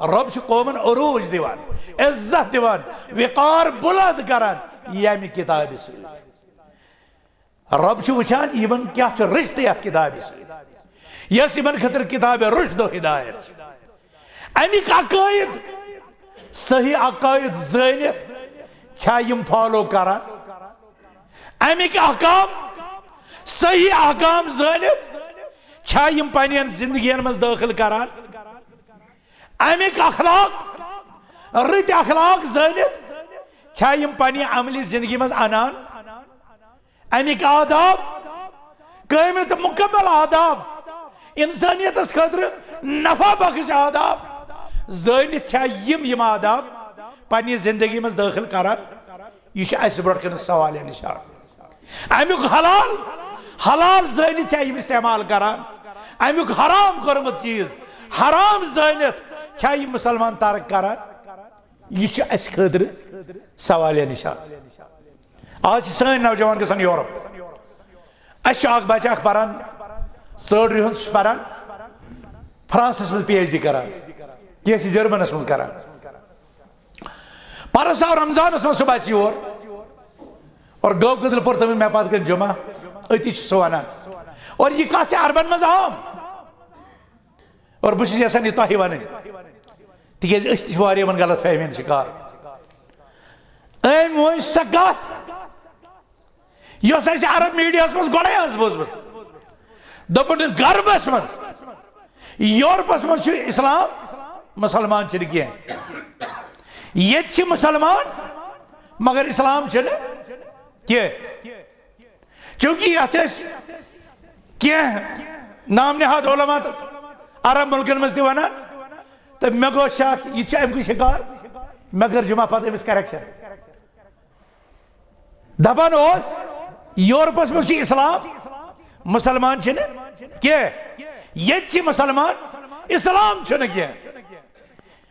رب چھُ قومن عروج دِوان، عزت دِوان، وقار بلند کران ییٚمہِ کتابہِ سۭتۍ۔ رب چھُ وٕچھان یِمن کیٛاہ چھُ رشتہٕ یتھ کتابہِ سۭتۍ، یۄس یِمن خٲطرٕ کتابِ رشد و ہدایت چھِ۔ امیِکۍ عقائد، صحیح عقائد زٲنِتھ چھا یِم فالو کران؟ امیِکۍ احکام، صحیح احکام زٲنِتھ چھا یِم پننٮ۪ن زندگین منٛز دٲخل کران؟ امیِکۍ اخلاق، رٕتۍ اخلاق زٲنِتھ چھا یِم پننہِ عملی زندگی منٛز انان؟ امیِکۍ آداب، کٲمل تہٕ مکمل آداب، انسانیتس خٲطرٕ نفع بخش آداب زٲنِتھ چھا یِم، یِم آداب پننہِ زندگی منٛز دٲخل کران؟ یہِ چھُ اسہِ برونٛٹھ کنہِ سوالہِ نشان۔ امیُک حلال، حلال زٲنِتھ چھا یِم استعمال کران؟ امیُک حرام کوٚرمُت چیٖز، حرام زٲنِتھ چھا یِم مسلمان ترک کران؟ یہِ چھُ اسہِ خٲطرٕ سوالہِ نشان۔ آز چھِ سٲنۍ نوجوان گژھان یورپ، اَسہِ چھُ اکھ بچہٕ اکھ پران، ژٲر رِہُن سُہ چھُ پران فرانسس منٛز پی ایچ ڈی کران، کینٛہہ چھِ جرمنس منٛز کران۔ پرس آو رمضانس منٛز سُہ بچہٕ یور اور گٲو کٔدٕل پوٚر تٔمۍ مےٚ پتہٕ کٔنۍ جمعہ، أتی چھُ سُہ ونان۔ اور یہِ کتھ چھِ عربن منٛز عام۔ اور بہٕ چھُس یژھان یہِ تۄہہِ ونٕنۍ، تِکیازِ أسۍ تہِ چھِ واریاہ یِمن غلط فہمین شکار۔ أمۍ ؤنۍ سۄ کتھ یۄس اَسہِ عرب میڈیاہَس منٛز گۄڈَے ٲس بوٗزمٕژ۔ دوٚپُن، غربَس منٛز، یورپَس منٛز چھُ اسلام، مسلمان چھِنہٕ کینٛہہ۔ ییٚتہِ چھِ مسلمان، مگر اسلام چھِنہٕ کینٛہہ۔ چونکہ یَتھ ٲسۍ کینٛہہ نام نہاد علماء تہٕ عرب مُلکَن منٛز تہِ وَنان، تہٕ مےٚ گوٚو شک، یہِ تہِ چھُ اَمہِ کُے شِکار۔ مےٚ کٔر جمعہ پَتہٕ أمِس کریکشن۔ دپان اوس، یورپس منٛز چھُ اسلام، مسلمان چھِنہٕ کینٛہہ۔ ییٚتہِ چھِ مسلمان، اسلام چھُنہٕ کینٛہہ۔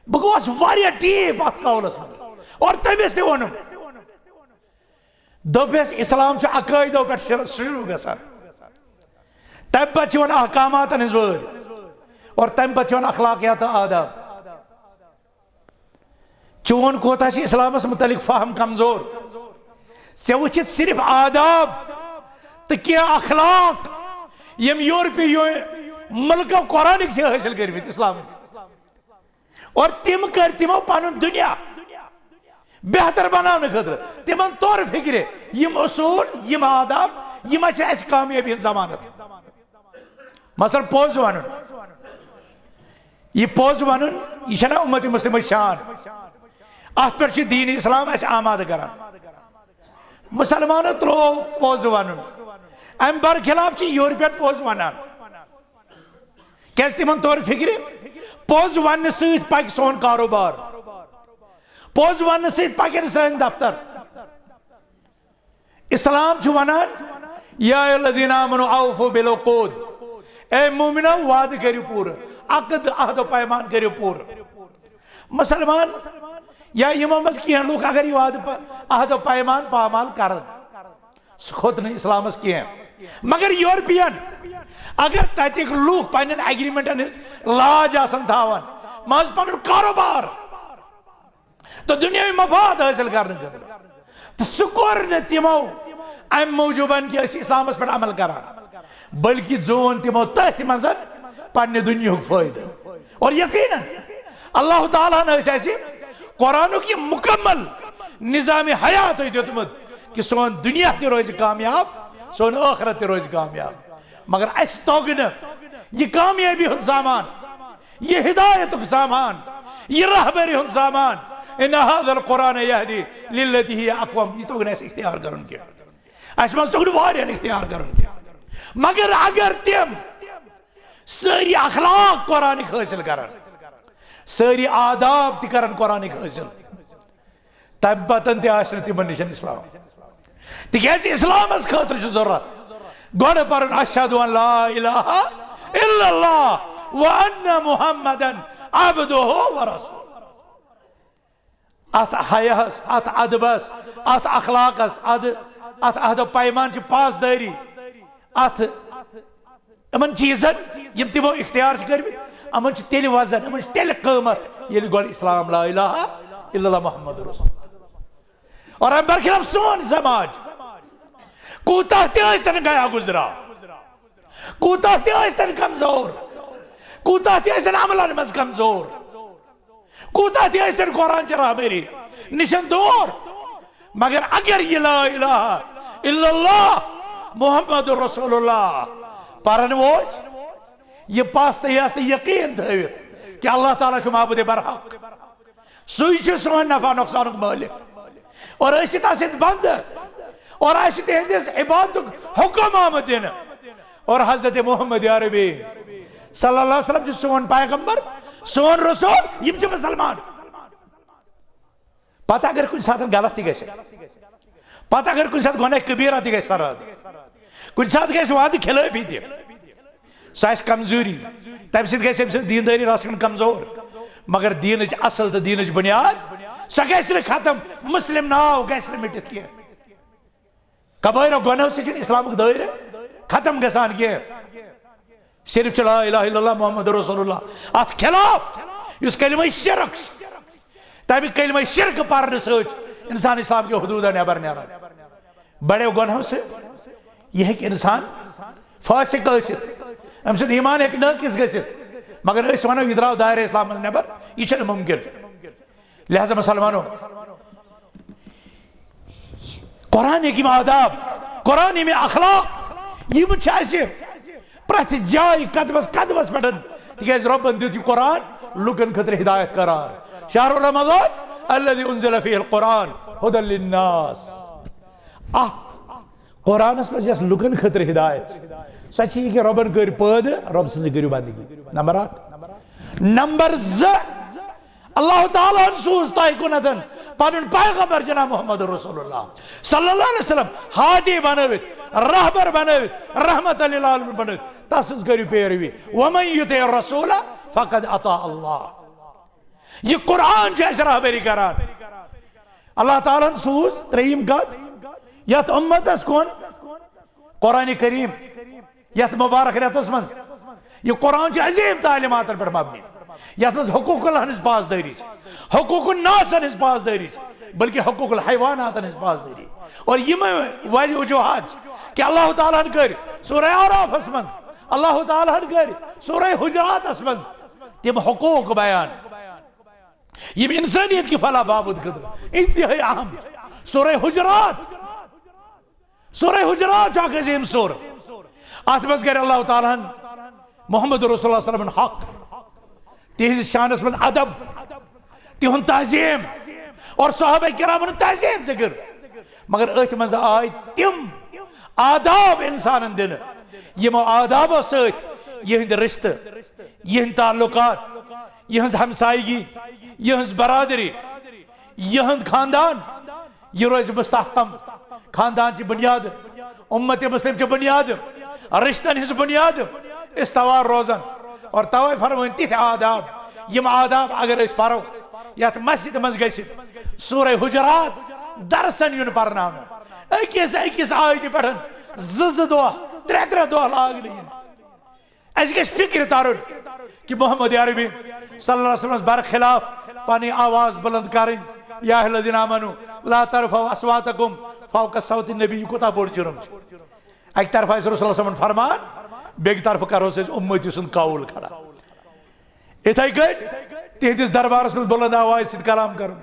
بہٕ گوس واریاہ ڈیپ اتھ قولس منٛز اور تٔمِس تہِ ووٚنُم، دوٚپمس، اسلام چھُ عقٲیدو پٮ۪ٹھ شروع، شروع گژھان، تمہِ پتہٕ چھِ یِوان احکاماتن ہٕنٛز وٲرۍ اور تمہِ پتہٕ چھِ یِوان اخلاقیات تہٕ آداب۔ چون کوتاہ چھُ اسلامس متعلق فہم کمزور۔ ژےٚ وٕچھِتھ صرف آداب تہٕ کینٛہہ اخلاق، یِم یورپی یو-، ملکو قرآنٕکۍ چھِ حٲصِل کٔرمٕتۍ اسلام۔ اور تِم کٔرۍ تِمو پنُن دُنیا بہتر بناونہٕ خٲطرٕ۔ تِمن توٚر فکرِ، یِم اصوٗل، یِم آداب، یِم چھِ اَسہِ کامیٲبی ہٕنٛز ضمانت۔ مثلاً پوٚز ونُن، یہِ پوٚز ونُن، یہِ چھنا امت مسلمٕچ شان۔ اتھ پٮ۪ٹھ چھُ دین اسلام اسہِ آمادٕ کران۔ مسلمانو ترٛوو پوٚز ونُن، امہِ برخلاف چھِ یورپین پوٚز ونان۔ کیازِ تِمن توٚر فکرِ، پوٚز وننہٕ سۭتۍ پکہِ سون کاروبار، پوٚز وننہٕ سۭتۍ پکن سٲنۍ دفتر۔ اسلام چھُ ونان، یا ایھا الذین آمنوا اوفوا بالعقود، اے مومنو، وعدٕ کٔرِو پوٗرٕ، عقد، عہد و پیمان کٔرِو پوٗرٕ۔ مسلمان یا یِمو منٛز کینٛہہ لوٗکھ اگر یہِ وعدٕ پ-، عہد و پیمان پامال کرن، سُہ کھوٚت نہٕ اسلامس کینٛہہ۔ مگر یورپین، اگر تتِکۍ لوٗکھ پننٮ۪ن ایگریمنٹن ہٕنٛز لاج آسن تھاوان، منٛز پنُن کاروبار تہٕ دُنیاوی مفاد حٲصِل کرنہٕ خٲطرٕ۔ تہٕ سُہ کوٚر نہٕ تِمو امہِ موٗجوٗبن کہِ أسۍ چھِ اسلامس پٮ۪ٹھ عمل کران، بلکہِ زون تِمو تٔتھۍ منٛز پننہِ دُنیاہُک فٲیدٕ۔ اور یقیناً اللہ تعالیٰ ہن ٲسۍ اسہِ قرآنُک یہِ مکمل نظام حیات دیُتمُت کہِ سون دُنیا تہِ روزِ کامیاب، سون ٲخرت تہِ روزِ کامیاب۔ مگر اسہِ توٚگ نہٕ یہِ کامیٲبی ہُنٛد سامان، یہِ ہدایتُک سامان، یہِ رہبری ہُنٛد سامان۔ ان هذا القرآن يهدي للتي هي اقوم، یہِ توٚگ نہٕ اسہِ اختیار کرُن کینٛہہ۔ اسہِ منٛز توٚگ نہٕ واریاہن اختیار کرُن کینٛہہ۔ مگر اگر تِم سٲری اخلاق قرآنٕکۍ حٲصِل کرن، سٲری آداب تہِ کرن قرآنٕکۍ حٲصِل، تمہِ پتن تہِ آسہِ نہٕ تِمن نِش اسلام۔ تِکیازِ اسلامس خٲطرٕ چھُ ضروٗرت گۄڈٕ پرُن اشہد ان لا الہ الا اللہ و ان محمدن عبدہ و رسولہ۔ اتھ حیاہس، اتھ ادبس، اتھ اخلاقس، اد-، اتھ عہد و پیمان چہِ پاسدٲری، اتھ یِمن چیٖزن یِم تِمو اختیار چھِ کٔرمٕتۍ، یِمن چھُ تیٚلہِ وزن، یِمن چھُ تیٚلہِ قۭمتھ، ییٚلہِ گۄڈٕ اسلام، لا الہ الا اللہ محمد رسول۔ اور امہِ برخلاف سون سماج کوٗتاہ تہِ ٲسۍ تن گیا گزرا، کوٗتاہ تہِ ٲسۍ تن کمزور، کوٗتاہ تہِ ٲسۍ تن عملن منٛز کمزور، کوٗتاہ تہِ ٲسۍ تن قرآن چہِ رہبری نِشن دوٗر، مگر اگر یہِ لا الہ الا اللہ محمد رسول اللہ پرن وول چھُ، یہِ پس تہٕ یس تہٕ یقین تھٲوِتھ کہ اللہ تعالیٰ چھُ معبود برحق، سُے چھُ سون نفع نقصانُک مٲلِک، اور أسۍ چھِ تس سۭتۍ بندٕ، اور اسہِ چھُ تِہنٛدِس عبادتُک حکم آمُت دِنہٕ۔ اور حضرت محمد عربی صلی اللہ علیہ وسلم چھُ سون پیغمبر، سون رسول، یِم چھِ مسلمان۔ پتہٕ اگر کُنہِ ساتہٕ غلط تہِ گژھِ، پتہٕ اگر کُنہِ ساتہٕ گۄناہ کبیرہ تہِ گژھِ سرد، کُنہِ ساتہٕ گژھِ وعدٕ خلٲفی تہِ، سۄ آسہِ کمزوری، تمہِ سۭتۍ گژھِ أمۍ سٕنٛز دیندٲری رژھ کھنٛڈ کمزور، مگر دیٖنٕچ اصل تہٕ دیٖنٕچ بنیاد سۄ گژھِ نہٕ ختم، مسلم ناو گژھِ نہٕ مٹِتھ کینٛہہ۔ کبٲیرو گۄناہو سۭتۍ چھُنہٕ اسلامُک دٲیرٕ ختم گژھان کینٛہہ۔ صرف چھِ لا الہ الا اللہ محمد رسول اللہ۔ اتھ خلاف یُس کلمہ شرک چھُ، تمہِ کلمہ شرک پرنہٕ سۭتۍ چھُ انسان اسلام کہِ حدوٗدو نٮ۪بر نیران۔ بڑیو گۄنہو سۭتۍ۔ یہِ ہیٚکہِ انسان فاسق ٲسِتھ، أمۍ سُنٛد ایمان ہیٚکہِ نٲقص گٔژھِتھ، مگر أسۍ ونو، یہِ درٛاو دایرٕ اسلام منٛز نٮ۪بر، یہِ چھُنہٕ مُمکِن۔ لہذا مسلمانو، قرآنٕکۍ یِم آداب، قرآن یِم اخلاق، یِم چھِ اَسہِ پرٛٮ۪تھ جایہِ قدمس قدمس پٮ۪ٹھ، تِکیٛازِ رۄبن دیُت یہِ قرآن لُکن خٲطرٕ ہدایت قرار۔ شہر رمضان الذي انزل فيه القرآن هدى للناس۔ اکھ قرآنس منٛز یۄس لُکن خٲطرٕ ہدایت، سۄ چھِ یہِ کہِ رۄبن کٔرۍ پٲدٕ، رۄب سٕنٛزٕے کٔرِو بندگی۔ نمبر اکھ۔ نمبر زٕ، اللہ تعالیٰ ہن سوٗز تۄہہِ کُنتھن پنُن پیغمبر جناب محمد رسول اللہ صلی اللہ علیہ وسلم ہادی بنٲوِتھ، رہبر بنٲوِتھ، رحمت للعالمین بنٲوِتھ۔ تس سٕنٛز کٔرِو پیروی۔ ومن یطع الرسول فقد اطاع اللہ۔ یہِ قرآن چھُ اَسہِ رہبری کران۔ اللہ تعالیٰ ہن سوٗز ترٛیٚیِم کتھ یتھ امتس کُن قرآن کریم، یتھ مبارک رٮ۪تس منٛز۔ یہِ قرآن چھُ عظیٖم تعلیٖماتن پٮ۪ٹھ مبنی، یتھ منٛز حقوق اللہ ہٕنٛز پاسدٲری چھِ، حقوق الناس ہٕنٛز پاسدٲری چھِ، بلکہ حقوق الحیواناتن ہٕنٛز پاسدٲری۔ اور یِم وجہ وجوہات چھِ کہ اللہ تعالیٰ ہن کٔرۍ سورہ اعرافس منٛز، اللہ تعالیٰ ہن کٔرۍ سورہ حجراتس منٛز تِم حقوق بیان، یِم انسانیت کہِ فلاح بہبود خٲطرٕ انتہٲئی اہم چھِ۔ سورہ حجرات، سورہ حجرات چھُ اکھ عظیٖم سورہ۔ اتھ منٛز کرِ اللہ تعالیٰ ہن محمد رسول اللہ صلی اللہ علیہ وسلمن حق، تِہنٛدِس شانس منٛز ادب، تِہُنٛد تعظیم اور صحابہ کرامن ہُنٛد تعظیم ذکر۔ مگر أتھۍ منٛز آے تِم آداب انسانن دِنہٕ، یِمو آدابو سۭتۍ یِہنٛدۍ رشتہٕ، یِہنٛدۍ تعلقات، یِہنٛز ہمسایگی، یِہنٛز برادری، یِہنٛد خاندان، یہِ روزِ مستحکم۔ خاندان چہِ بنیاد، امت مسلم چہِ بنیاد، رشتن ہٕنٛز بنیاد استوار روزان۔ اور توے فرمٲوۍ تِتھۍ آداب، یِم آداب اگر أسۍ پرو، یتھ مسجد منٛز گژھِ سورہ حجرات درسن یُن پرناونہٕ، أکِس أکِس آیتہِ پٮ۪ٹھ زٕ زٕ دۄہ، ترٛےٚ ترٛےٚ دۄہ لاگنہٕ یِنۍ۔ اَسہِ گژھِ فکرِ ترُن کہ محمد عربی صلی اللہ علیہ وسلمس برخلاف پنٕنۍ آواز بلند کرٕنۍ، یا ایھا الذین آمنوا لا ترفعوا اصواتکم فوق صوت النبی، یہِ کوٗتاہ بوٚڑ جُرم چھُ۔ اکہِ طرفہٕ آسہِ رسول اللہ صلی اللہ علیہ وسلمن فرمان، بیٚکہِ طرفہٕ کرو أسۍ امتی سُنٛد قول کھڑا۔ اِتھے کٔنۍ تِہنٛدِس دربارس منٛز بلند آوازِ سۭتۍ کلام کرُن،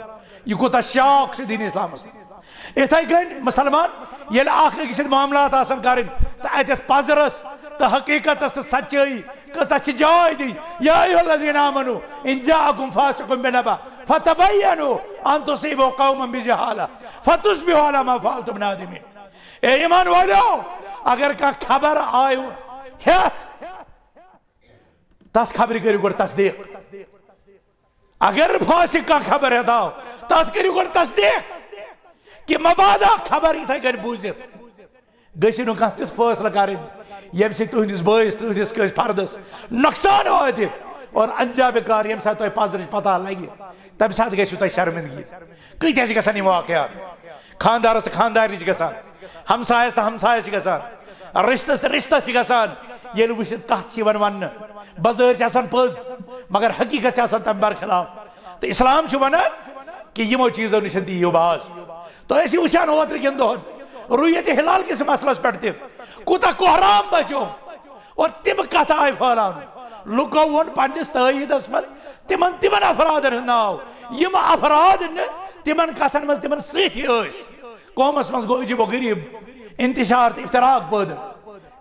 یہِ کوٗتاہ شاخ چھُ دین اسلامس منٛز۔ اِتھے کٔنۍ مسلمان ییٚلہِ اکھ أکِس سۭتۍ معاملات آسن کرٕنۍ تہٕ اتٮ۪تھ پزرس تہٕ حقیقتس تہٕ سچٲیی کۭژاہ چھِ جاے دِنۍ۔ یا ایھا الذین آمنوا ان جاءکم فاسق بنبأ فتبینوا ان تصیبوا قوما بجہالة فتصبحوا علی ما فعلتم نادمین۔ اے ایمان والو، اگر کانٛہہ خبر آیہِ ہٮ۪تھ، تتھ خبرِ کٔرِو گۄڈٕ تصدیق۔ اگر فاسق کانٛہہ خبر ہٮ۪تھ آو، تتھ کٔرِو گۄڈٕ تصدیق کہ مبادا خبر یِتھے کٔنۍ بوٗزِتھ گٔژھِو نہٕ کانٛہہ تیُتھ فٲصلہٕ کرٕنۍ ییٚمہِ سۭتۍ تُہنٛدِس بٲیِس، تُہنٛدِس کٲنٛسہِ فردس نۄقصان واتہِ اور انجام کار ییٚمہِ ساتہٕ تۄہہِ پزرٕچ پتہ لگہِ، تمہِ ساتہٕ گژھِو تۄہہِ شرمندگی۔ کۭتیاہ چھِ گژھان یِم واقعات؟ خاندارس تہٕ خاندارنہِ چھِ گژھان، ہمسایس تہٕ ہمسایس چھِ گژھان، رشتس تہٕ رشتس چھِ گژھان۔ ییٚلہِ وٕچھِتھ کتھ چھِ یِوان وننہٕ، بظٲہر چھِ آسان پٔز، مگر حقیقت چھِ آسان تمہِ برخلاف۔ تہٕ اسلام چھُ ونان کہ یِمو چیٖزو نِش تہِ یِیِو باز۔ تۄہہِ ٲسِو وٕچھان اوترٕ کٮ۪ن دۄہن رؤیت ہلال کِس مسلس پٮ۪ٹھ تہِ کوٗتاہ کوہرام بچیو اور تِم کتھٕ آیہِ پھٔہلاونہٕ۔ لُکو ووٚن پننِس تٲییٖدس منٛز تِمن، تِمن افرادن ہُنٛد ناو، یِم افراد نہٕ تِمن کتھن منٛز تِمن سۭتۍ ٲسۍ۔ قومس منٛز گوٚو عجیب و غریب انتشار تہٕ افتراق پٲدٕ۔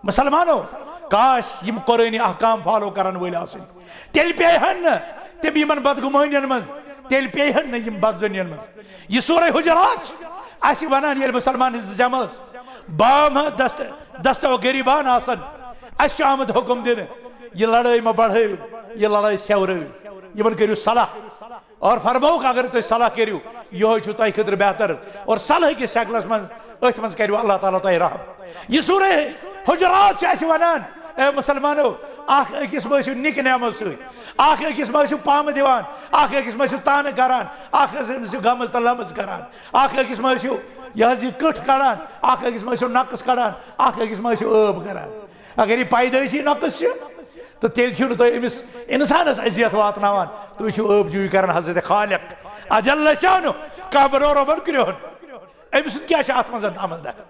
مسلمانو، کاش یِم قرآنی احکام فالو کرن وٲلۍ آسٕنۍ۔ تیٚلہِ پیٚیہِ ہن نہٕ تِم یِمن بدگُمٲنین منٛز، تیٚلہِ پیٚیہِ ہن نہٕ یِم بدظنین منٛز۔ یہِ سورہ حجرات چھِ اَسہِ ونان، ییٚلہِ مسلمان ہٕنٛز جمٲژ بام دست، دست و غریبان آسن، اَسہِ چھُ آمُت حُکم دِنہٕ، یہِ لڑٲے مہ بڑھٲیِو، یہِ لڑٲے سیورٲیِو، یِمن کٔرِو صلاح۔ اور فرمووُکھ، اگر تُہۍ صلاح کٔرِو، یِہوٚے چھُ تۄہہِ خٲطرٕ بہتر۔ اور صلحہٕ کِس شکلس منٛز، أتھۍ منٛز کَرِوٕ اللہ تعالیٰ تۄہہِ رحم۔ یہِ سورہ حجرات چھِ اَسہِ وَنان، اے مُسلمانو، اکھ أکِس مہ ٲسِو نِک نیمو سۭتۍ، اکھ أکِس مہ ٲسِو پامہٕ دِوان، اکھ أکِس مہ ٲسِو تانہٕ کران، اکھ أکِس مہ ٲسِو غمٕز تہٕ لمٕز کران، اکھ أکِس مہ ٲسِو یہِ حظ یہِ کٔٹھ کڑان، اکھ أکِس منٛز ٲسِو نقٕص کڑان، اکھ أکِس منٛز ٲسِو عٲب کران۔ اگر یہِ پیدٲیشی نقٕص چھِ، تہٕ تیٚلہِ چھِو نہٕ تُہۍ أمِس اِنسانَس اذیت واتناوان، تُہۍ چھِو عٲب جوٗیی کران حضرت خالق اجل شانہ۔ کانٛہہ بنوو رۄبن کرٛہُن، أمۍ سُنٛد کیٛاہ چھُ اَتھ منٛز عمل دخل؟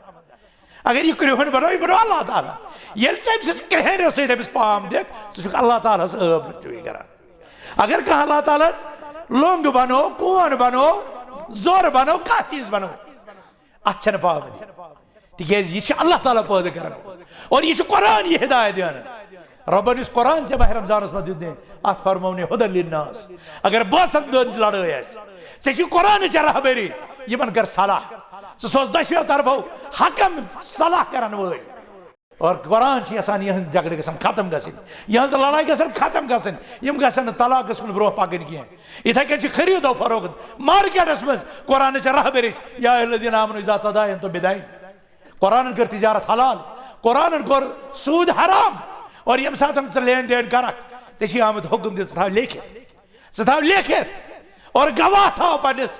اگر یہِ کرٛہُن بنوو، یہِ بنوو اللہ تعالیٰ۔ ییٚلہِ ژٕ أمۍ سٕنٛز کرٛہنہِ سۭتۍ أمِس پام دِکھ، ژٕ چھُکھ اللہ تعالیٰ ہس عٲب جوٗیی کران۔ اگر کانٛہہ اللہ تعالیٰ لوٚنٛگ بنوو، کون بنوو، زوٚر بنوو، کانٛہہ چیٖز بنوو، اتھ چھنہٕ پاونہٕ دِنۍ، تِکیازِ یہِ چھُ اللہ تعالیٰ پٲدٕ کران اور یہِ چھُ قرآن یہِ ہدایت دِوان۔ رۄبن یُس قرآن ژےٚ ماہ رمضانس منٛز دیُت نے، اتھ فرموو نے ہدى للناس۔ اگر باسن دٲن لڑٲے آسہِ، ژےٚ چھُے قرآنٕچ رہبری، یِمن کر صلاح۔ ژٕ سوز دۄشوٕیو طرفو حکم صلاح کرن وٲلۍ۔ اور قرآن چھُ یژھان یِہنٛز جھگڑٕ گژھن ختم گژھٕنۍ، یِہنٛز لڑایہِ گژھن ختم گژھٕنۍ، یِم گژھن نہٕ طلاقس کُن برونٛہہ پکٕنۍ کینٛہہ۔ یِتھے کٔنۍ چھِ خرید و فروخت مارکیٹس منٛز قرآنٕچ رہبری چھِ، یا ایھا الذین آمنوا اذا تداینتم بدین۔ قرآنن کٔر تجارت حلال، قرآنن کوٚر سود حرام۔ اور ییٚمہِ ساتہٕ ژٕ لین دین کرکھ، ژےٚ چھُے آمُت حکم دِتھ، ژٕ تھاو لیکھِتھ، ژٕ تھاو لیکھِتھ اور گواہ تھاو پننِس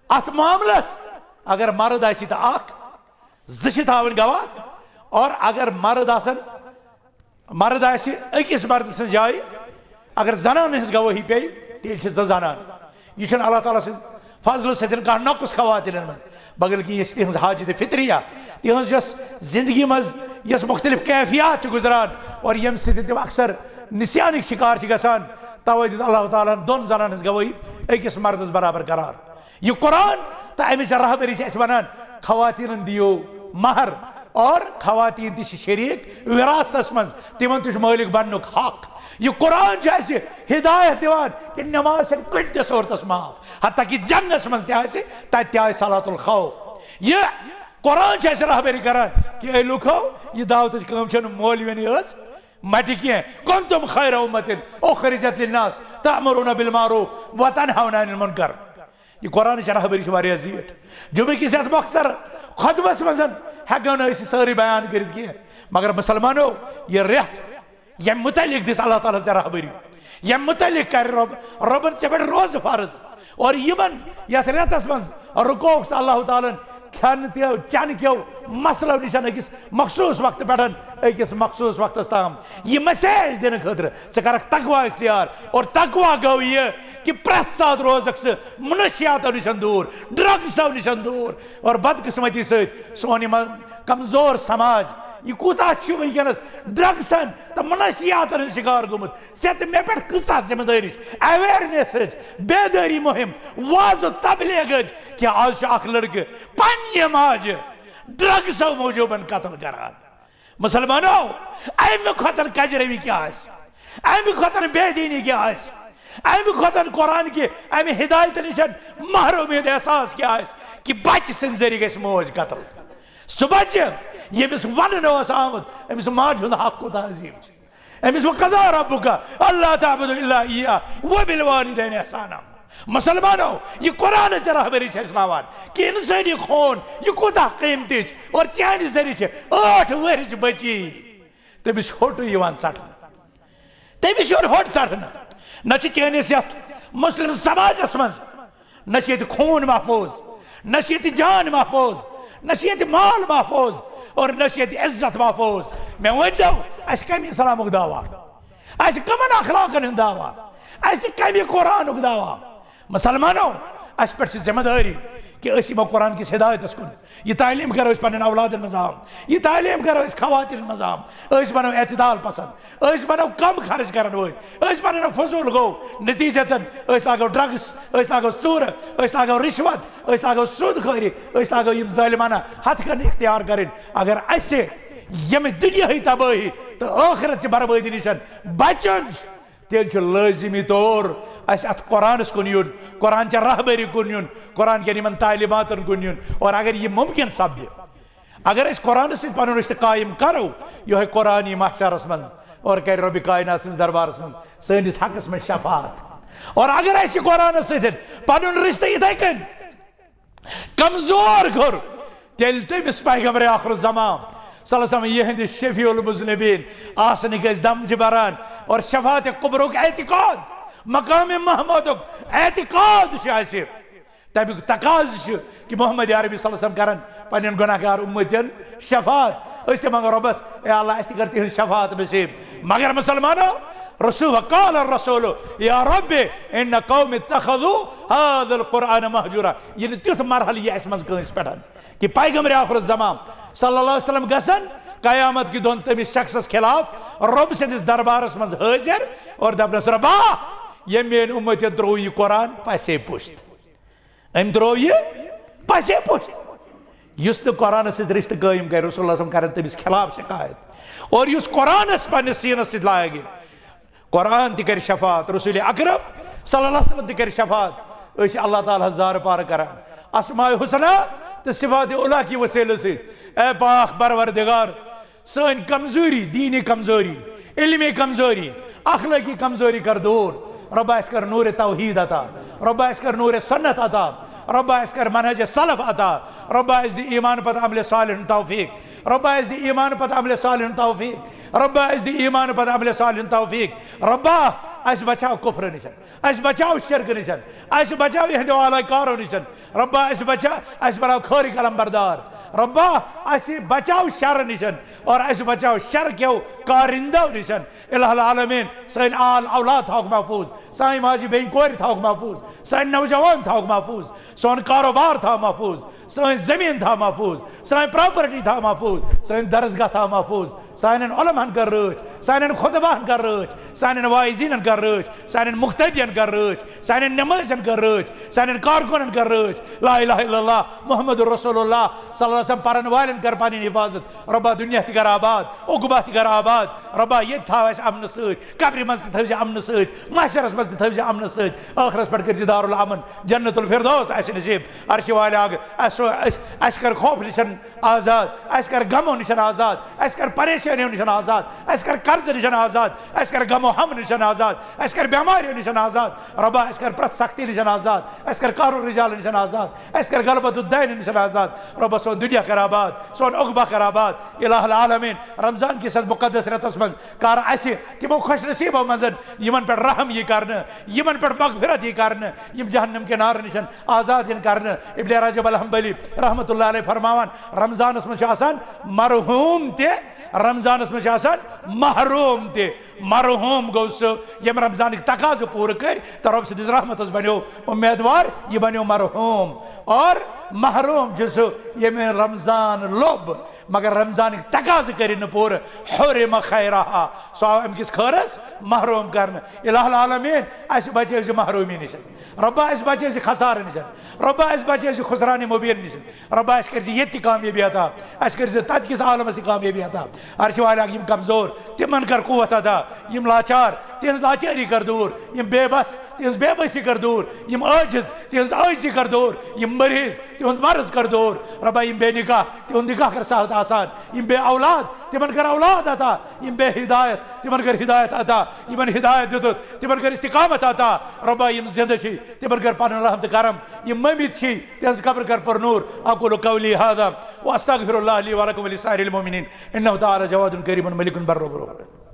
اتھ معاملس۔ اگر مرد آسی تہٕ اکھ، زٕ چھِ تھاوٕنۍ گواہ، اور اگر مرد آسن، مرد آسہِ أکِس مردٕ سٕنٛز جایہِ، اگر زنانہِ ہٕنٛز گوٲہی پیٚیہِ، تیٚلہِ چھِ زٕ زنان۔ یہِ چھُنہٕ اللہ تعالیٰ سٕنٛدِ فضلہٕ سۭتۍ کانٛہہ نۄقُص خواتیٖنن منٛز، بلکہِ یہِ چھِ تِہنٛز حاجت فطریہ، تِہنٛز یۄس زندگی منٛز یۄس مختلف کیفیات چھِ گُزران اور ییٚمہِ سۭتۍ تِم اکثر نسیانٕکۍ شکار چھِ گژھان۔ توے دیُت اللہ تعالیٰ ہن دۄن زنانن ہٕنٛز گوٲہی أکِس مردس برابر قرار۔ یہ قرآن تہٕ امِچ رہبری چھِ اسہِ ونان، خواتینن دِیو مہر، اور خواتین تہِ چھِ شریک وراثتس منٛز، تِمن تہِ چھُ مٲلک بننُک حق۔ یہ قرآن چھُ اسہِ ہدایت دِوان کہ نماز چھنہٕ کُنہِ تہِ صورتس معاف، حتیٰ کہ جنگس منٛز تہِ آسہِ، تتہِ تہِ آسہِ صلاۃ الخوف۔ یہ قرآن چھُ اسہِ رہبری کران کہ اے لوٗکو، یہ دعوتٕچ کٲم چھنہٕ مولوینٕے یٲژ مٹہِ کینٛہہ۔ کنتم خیر امة اخرجت للناس تأمرون بالمعروف وتنهون عن المنکر۔ یہ قرآنٕچ رہبری چھِ واریاہ زیٖٹھ۔ جمعہ کِس یتھ مۄختصر خطبس منٛز ہٮ۪کو نہٕ أسۍ یہِ سٲرٕے بیان کٔرِتھ کینٛہہ، مگر مسلمانو، یہ رٮ۪تھ ییٚمہِ متعلق دِژ اللہ تعالیٰ ژےٚ رہبری، ییٚمہِ متعلق کرِ رۄب، رۄبن ژےٚ پٮ۪ٹھ روزٕ فرض، اور یِمن یتھ رٮ۪تس منٛز رُکووُکھ ژٕ اللہ تعالیٰ ہن کھٮ۪نہٕ تہِ چٮ۪نہٕ کیو مسلو نِش أکِس مخصوٗص وقتہٕ پٮ۪ٹھ أکِس مخصوٗص وقتس تام۔ یہ مسیج دِنہٕ خٲطرٕ ژٕ کرکھ تقوی اختیار، اور تقوی گوٚو یہ کہ پرٛٮ۪تھ ساتہٕ روزکھ ژٕ منشیاتو نِش دوٗر، ڈرگسو نِش دوٗر۔ اور بدقسمتی سۭتۍ سون یہ م-، کمزور سماج، یہ کوٗتاہ چھُ وٕنکیٚنس ڈرگسن تہٕ منشیاتن ہُنٛد شکار گوٚمُت۔ ژےٚ تہٕ مےٚ پٮ۪ٹھ کۭژاہ ذمہٕ دٲری چھِ، اویرنیسٕچ، بیدٲری مہم، وعظ و تبلیغٕچ، کہ آز چھُ اکھ لڑکہٕ پننہِ ماجہِ ڈرگسو موجوٗبن قتل کران۔ مسلمانو، امہِ کھۄتہٕ کجروی کیٛاہ آسہِ؟ امہِ کھۄتہٕ بے دیٖنی کیٛاہ آسہِ؟ امہِ کھۄتہٕ قرآن کہِ امہِ ہدایت نِش محرومی ہُنٛد احساس کیٛاہ آسہِ کہ بچہِ سٕنٛدِ ذٔریعہٕ گژھِ موج قتل؟ سُہ بچہِ ییٚمِس وننہٕ اوس آمُت، أمِس ماجہِ ہُنٛد حق کوٗتاہ عظیٖم چھُ۔ أمِس وَقَضَىٰ رَبُّكَ أَلَّا تَعْبُدُوا إِلَّا إِيَّاهُ وَبِالْوَالِدَيْنِ إِحْسَانًا۔ مسلمانو، یہ قرآن چہ رہبری چھِ ہیٚچھناوان کہ انسٲنی خوٗن یہ کوٗتاہ قۭمتی چھُ، اور چانہِ ذٔریعہٕ چھِ ٲٹھ ؤہرِچ بچی، تٔمِس چھُ ہوٚٹ یِوان ژٹنہٕ، تٔمِس چھُ ہوٚٹ ژٹنہٕ۔ نہ چھِ چٲنِس یتھ مسلم سماجس منٛز نہ چھُ ییٚتہِ خوٗن محفوٗظ، نہ چھُ ییٚتہِ جان محفوٗظ، نہ چھُ ییٚتہِ مال محفوٗظ، اور نہ چھُ ییٚتہِ عزت محفوٗظ۔ مےٚ ؤنۍ تو، اسہِ کمہِ اسلامُک دعویٰ؟ اسہِ کمن اخلاقن ہُنٛد دعویٰ؟ اسہِ کمہِ قرآنُک دعویٰ؟ مسلمانو، اسہِ پٮ۪ٹھ چھِ ذمہٕ دٲری کہ أسۍ یِمو قرآن کِس ہدایتس کُن۔ یہ تعلیٖم کرو أسۍ پننٮ۪ن اولادن منٛز عام، یہ تعلیٖم کرو أسۍ خواتینن منٛز عام۔ أسۍ بنو اعتدال پسند، أسۍ بنو کم خرچ کرن وٲلۍ، أسۍ بنو نہٕ فضوٗل۔ گوٚو نتیٖجتن أسۍ لاگو ڈرگس، أسۍ لاگو ژوٗرٕ، أسۍ لاگو رشوت، أسۍ لاگو سود خٲری، أسۍ لاگو یِم ظٲلمانہ ہتھٕ کنہِ اختیار کرٕنۍ۔ اگر اسہِ ییٚمہِ دُنیاہٕچ تبٲہی تہٕ ٲخرت چہِ بربٲدی نِش بچُن چھُ، تیٚلہِ چھُ لٲزمی طور اسہِ اتھ قرآنس کُن یُن، قرآن چہِ رہبری کُن یُن، قرآن کٮ۪ن یِمن تعلیٖماتن کُن یُن۔ اور اگر یہِ ممکن سپدِ، اگر أسۍ قرآنس سۭتۍ پنُن رشتہٕ قٲیِم کرو، یِہوٚے قرآن یی محشرس منٛز اور کرِ رۄبِ کائنات سٕنٛدِس دربارس منٛز سٲنِس حقس منٛز شفاعت۔ اور اگر اسہِ قرآنس سۭتۍ پنُن رشتہٕ یِتھے کٔنۍ کمزور کوٚر، تیٚلہِ تٔمِس پیغمبر آخر الزمان صلی اللہ علیہ وسلم، یِہنٛدِ شفیع المذنبین آسنٕکۍ أسۍ دم چھِ بران اور شفاعت قبرُک اعتقاد، مقام محمودُک اعتقاد چھُ اسہِ۔ تَمیُک تقاضہٕ چھُ کہِ محمد عربی صلی اللہ علیہ وسلم کرن پننٮ۪ن گناہگار اُمتین شفاعت۔ أسۍ تہِ منٛگو رۄبس، اے اللہ، اَسہِ تہِ کر تِہنٛز شفاعت نصیب۔ مگر مسلمانو، رسول، وقال الرسول یا رب ان قوم اتخذوا هذا القرآن مهجورا۔ یہِ نہٕ تیُتھ مرحلہٕ یہِ اَسہِ منٛز کٲنٛسہِ پٮ۪ٹھ کہِ پیغمبر آخر الزمان صلی اللہ علیہ وسلم گژھن قیامت کہِ دۄن تٔمِس شخصس خلاف رۄب سٕنٛدِس دربارس منٛز حٲضِر اور دپنس، رۄبا، ییٚمۍ میٲنۍ اُمتین ترٛوو یہِ قرآن پسے پُشت۔ أمۍ ترٛوو یہِ پسے پُشت۔ یُس نہٕ قرآنس سۭتۍ رشتہٕ قٲیِم کرِ، رسول اللہ صلی اللہ علیہ وسلم کرن تٔمِس خلاف شکایت۔ اور یُس قرآنس پننِس سیٖنس سۭتۍ لاگہِ، قرآن تہِ کرِ شفاعت، رسول اکرم صلی اللہ علیہ وسلم تہِ کرِ شفاعت۔ أسۍ چھِ اللہ تعالیٰ ہس زارٕ پارٕ کران اسماء حسنیٰ تہٕ صفات علیٰ کہِ وسیلہٕ سۭتۍ۔ اے پاک پروردگار، سٲنۍ کمزوری، دینی کمزوری، علمی کمزوری، اخلٲقی کمزوری کر دور۔ رۄبا، اَسہِ کر نوٗرِ توحید عطا۔ رۄبا، اَسہِ کر نوٗرِ سنت عطا۔ رۄبا، اَسہِ کر منہج سلف عطا۔ رۄبا، اَسہِ دِ ایمان پتہٕ عملِ صالح ہُنٛد توفیق۔ رۄبا، اَسہِ دِ ایمان پتہٕ عملِ صالح ہُنٛد توفیق۔ رۄبا، اَسہِ دِ ایمان پتہٕ عملِ صالح ہُنٛد توفیق۔ رۄبا، اَسہِ بچاو کفرٕ نِش، اَسہِ بچاو شرکہٕ نِش، اَسہِ بچاو یِہنٛدیو آلہ کارو نِش۔ رۄبا، اَسہِ بچاو، اَسہِ بناو خٲرٕکۍ علم بردار۔ رۄبا، اَسہِ بچاو شر نِش اور اَسہِ بچاو شر کیو کارندو نِش۔ الہ العالمین، سٲنۍ آل اولاد تھاوکھ محفوظ، سٲنۍ ماجہِ بیٚنہِ کورِ تھاوکھ محفوظ، سٲنۍ نوجوان تھاوکھ محفوظ، سون کاروبار تھاو محفوظ، سٲنۍ زمین تھاو محفوظ، سٲنۍ پراپرٹی تھاو محفوظ، سٲنۍ درسگاہ تھاو محفوظ، سانٮ۪ن علماہن کر رٲچھ، سانٮ۪ن خطباہن کر رٲچھ، سانٮ۪ن واعظینن کر رٲچھ، سانٮ۪ن مقتدین کر رٲچھ، سانٮ۪ن نمٲزن کر رٲچھ، سانٮ۪ن کارکنن کر رٲچھ۔ لا الہ الا اللہ محمد رسول اللہ صلی اللہ علیہ وسلم پرن والٮ۪ن کر پنٕنۍ حفاظت۔ رۄبا، دُنیا تہِ کر آباد، عقبہ تہِ کر آباد۔ رۄبا، ییٚتہِ تھاو اَسہِ امنہٕ سۭتۍ، قبرِ منٛز تہِ تھٲوزِ امنہٕ سۭتۍ، محشرس منٛز تہِ تھٲوزِ امنہٕ سۭتۍ، ٲخرس پٮ۪ٹھ کٔرزِ دارالامن، جنت الفردوس اَسہِ نصیب۔ عرشہِ والہِ آگہٕ، اَسہِ سو-، اَسہِ، اَسہِ کر خوف نِش آزاد، اَسہِ کر غمو نِش آزاد، اَسہِ کر پریشٲنیو نِش آزاد، اَسہِ کر قرضہٕ نِش آزاد، اَسہِ کر غم و ہم نِش آزاد، اَسہِ کر بٮ۪ماریو نِش آزاد۔ رۄبا، اَسہِ کر پرٛٮ۪تھ سختی نِش آزاد، اَسہِ کر قہر و رجال نِش آزاد، اَسہِ کر غلبت الدین نِش آزاد۔ رۄبا، سون دُنیا کر آباد، سون عقبہ کر آباد۔ الہ العالمین، رمضان کِس یَتھ مقدس رٮ۪تس منٛز کر اَسہِ تِمو خۄش نصیٖبو منٛز یِمن پٮ۪ٹھ رحم یی کرنہٕ، یِمن پٮ۪ٹھ مغفرت یی کرنہٕ، یِم جہنم کہِ نارٕ نِش آزاد یِن کرنہٕ۔ ابن رجب الحنبلی رحمتہ اللہ علیہ فرماوان، رمضانس منٛز چھُ آسان مرحوم تہِ، رمضانس منٛز چھُ آسان محروم تہِ۔ مرحوم گوٚو سُہ، ییٚمۍ رمضانٕکۍ تقاضہٕ پوٗرٕ کٔرۍ تہٕ رۄب سٕنٛدِس رحمتس بنیو امیدوار، یہِ بنیو مرحوم۔ اور محروم چھُ سُہ، ییٚمۍ رمضان لوٚب مگر رمضانٕکۍ تقاضہٕ کٔرِن نہٕ پوٗرٕ، حرم خیرہا، سُہ آو امہِ کِس خٲرس محروم کرنہٕ۔ الہ العالمین، اسہِ بچٲوزِ محرومی نِش۔ رۄبا، اسہِ بچٲوزِ خسارٕ نِش۔ رۄبا، اسہِ بچٲوزِ خسران مبین نِش۔ رۄبا، اسہِ کٔرزِ ییٚتہِ تہِ کامیٲبی عطا، اسہِ کٔرزِ تتہِ کِس عالمس تہِ کامیٲبی عطا۔ عرشہِ والہِ آگہٕ، یِم کمزور، تِمن کر قوت عطا، یِم لاچار، تِہنٛز لاچٲری کر دوٗر، یِم بے بس، تِہنٛز بے بسی کر دوٗر، یِم عٲجز، تِہنٛز عٲجزی کر دوٗر، یِم مریض، تِہُنٛد مرض کر دوٗر۔ رۄبا، یِم بے نکاح، تِہُنٛد نکاح کر سہل تہٕ آسان۔ یِم بے اولاد، تِمن کر اولاد عطا۔ یِم بے ہدایت، تِمن کر ہدایت عطا۔ یِمن ہدایت دِتُتھ، تِمن کر استقامت عطا۔ رۄبا، یِم زندٕ چھِ، تِمن کر پنُن رحم تہٕ کرم۔ یِم مٔمٕتۍ چھِ، تِہنٛز قبر کر پر نور۔ اقول قولی هذا واستغفر الله لي ولكم ولسائر المؤمنين انه تعالى جواد كريم مليك بر رحيم۔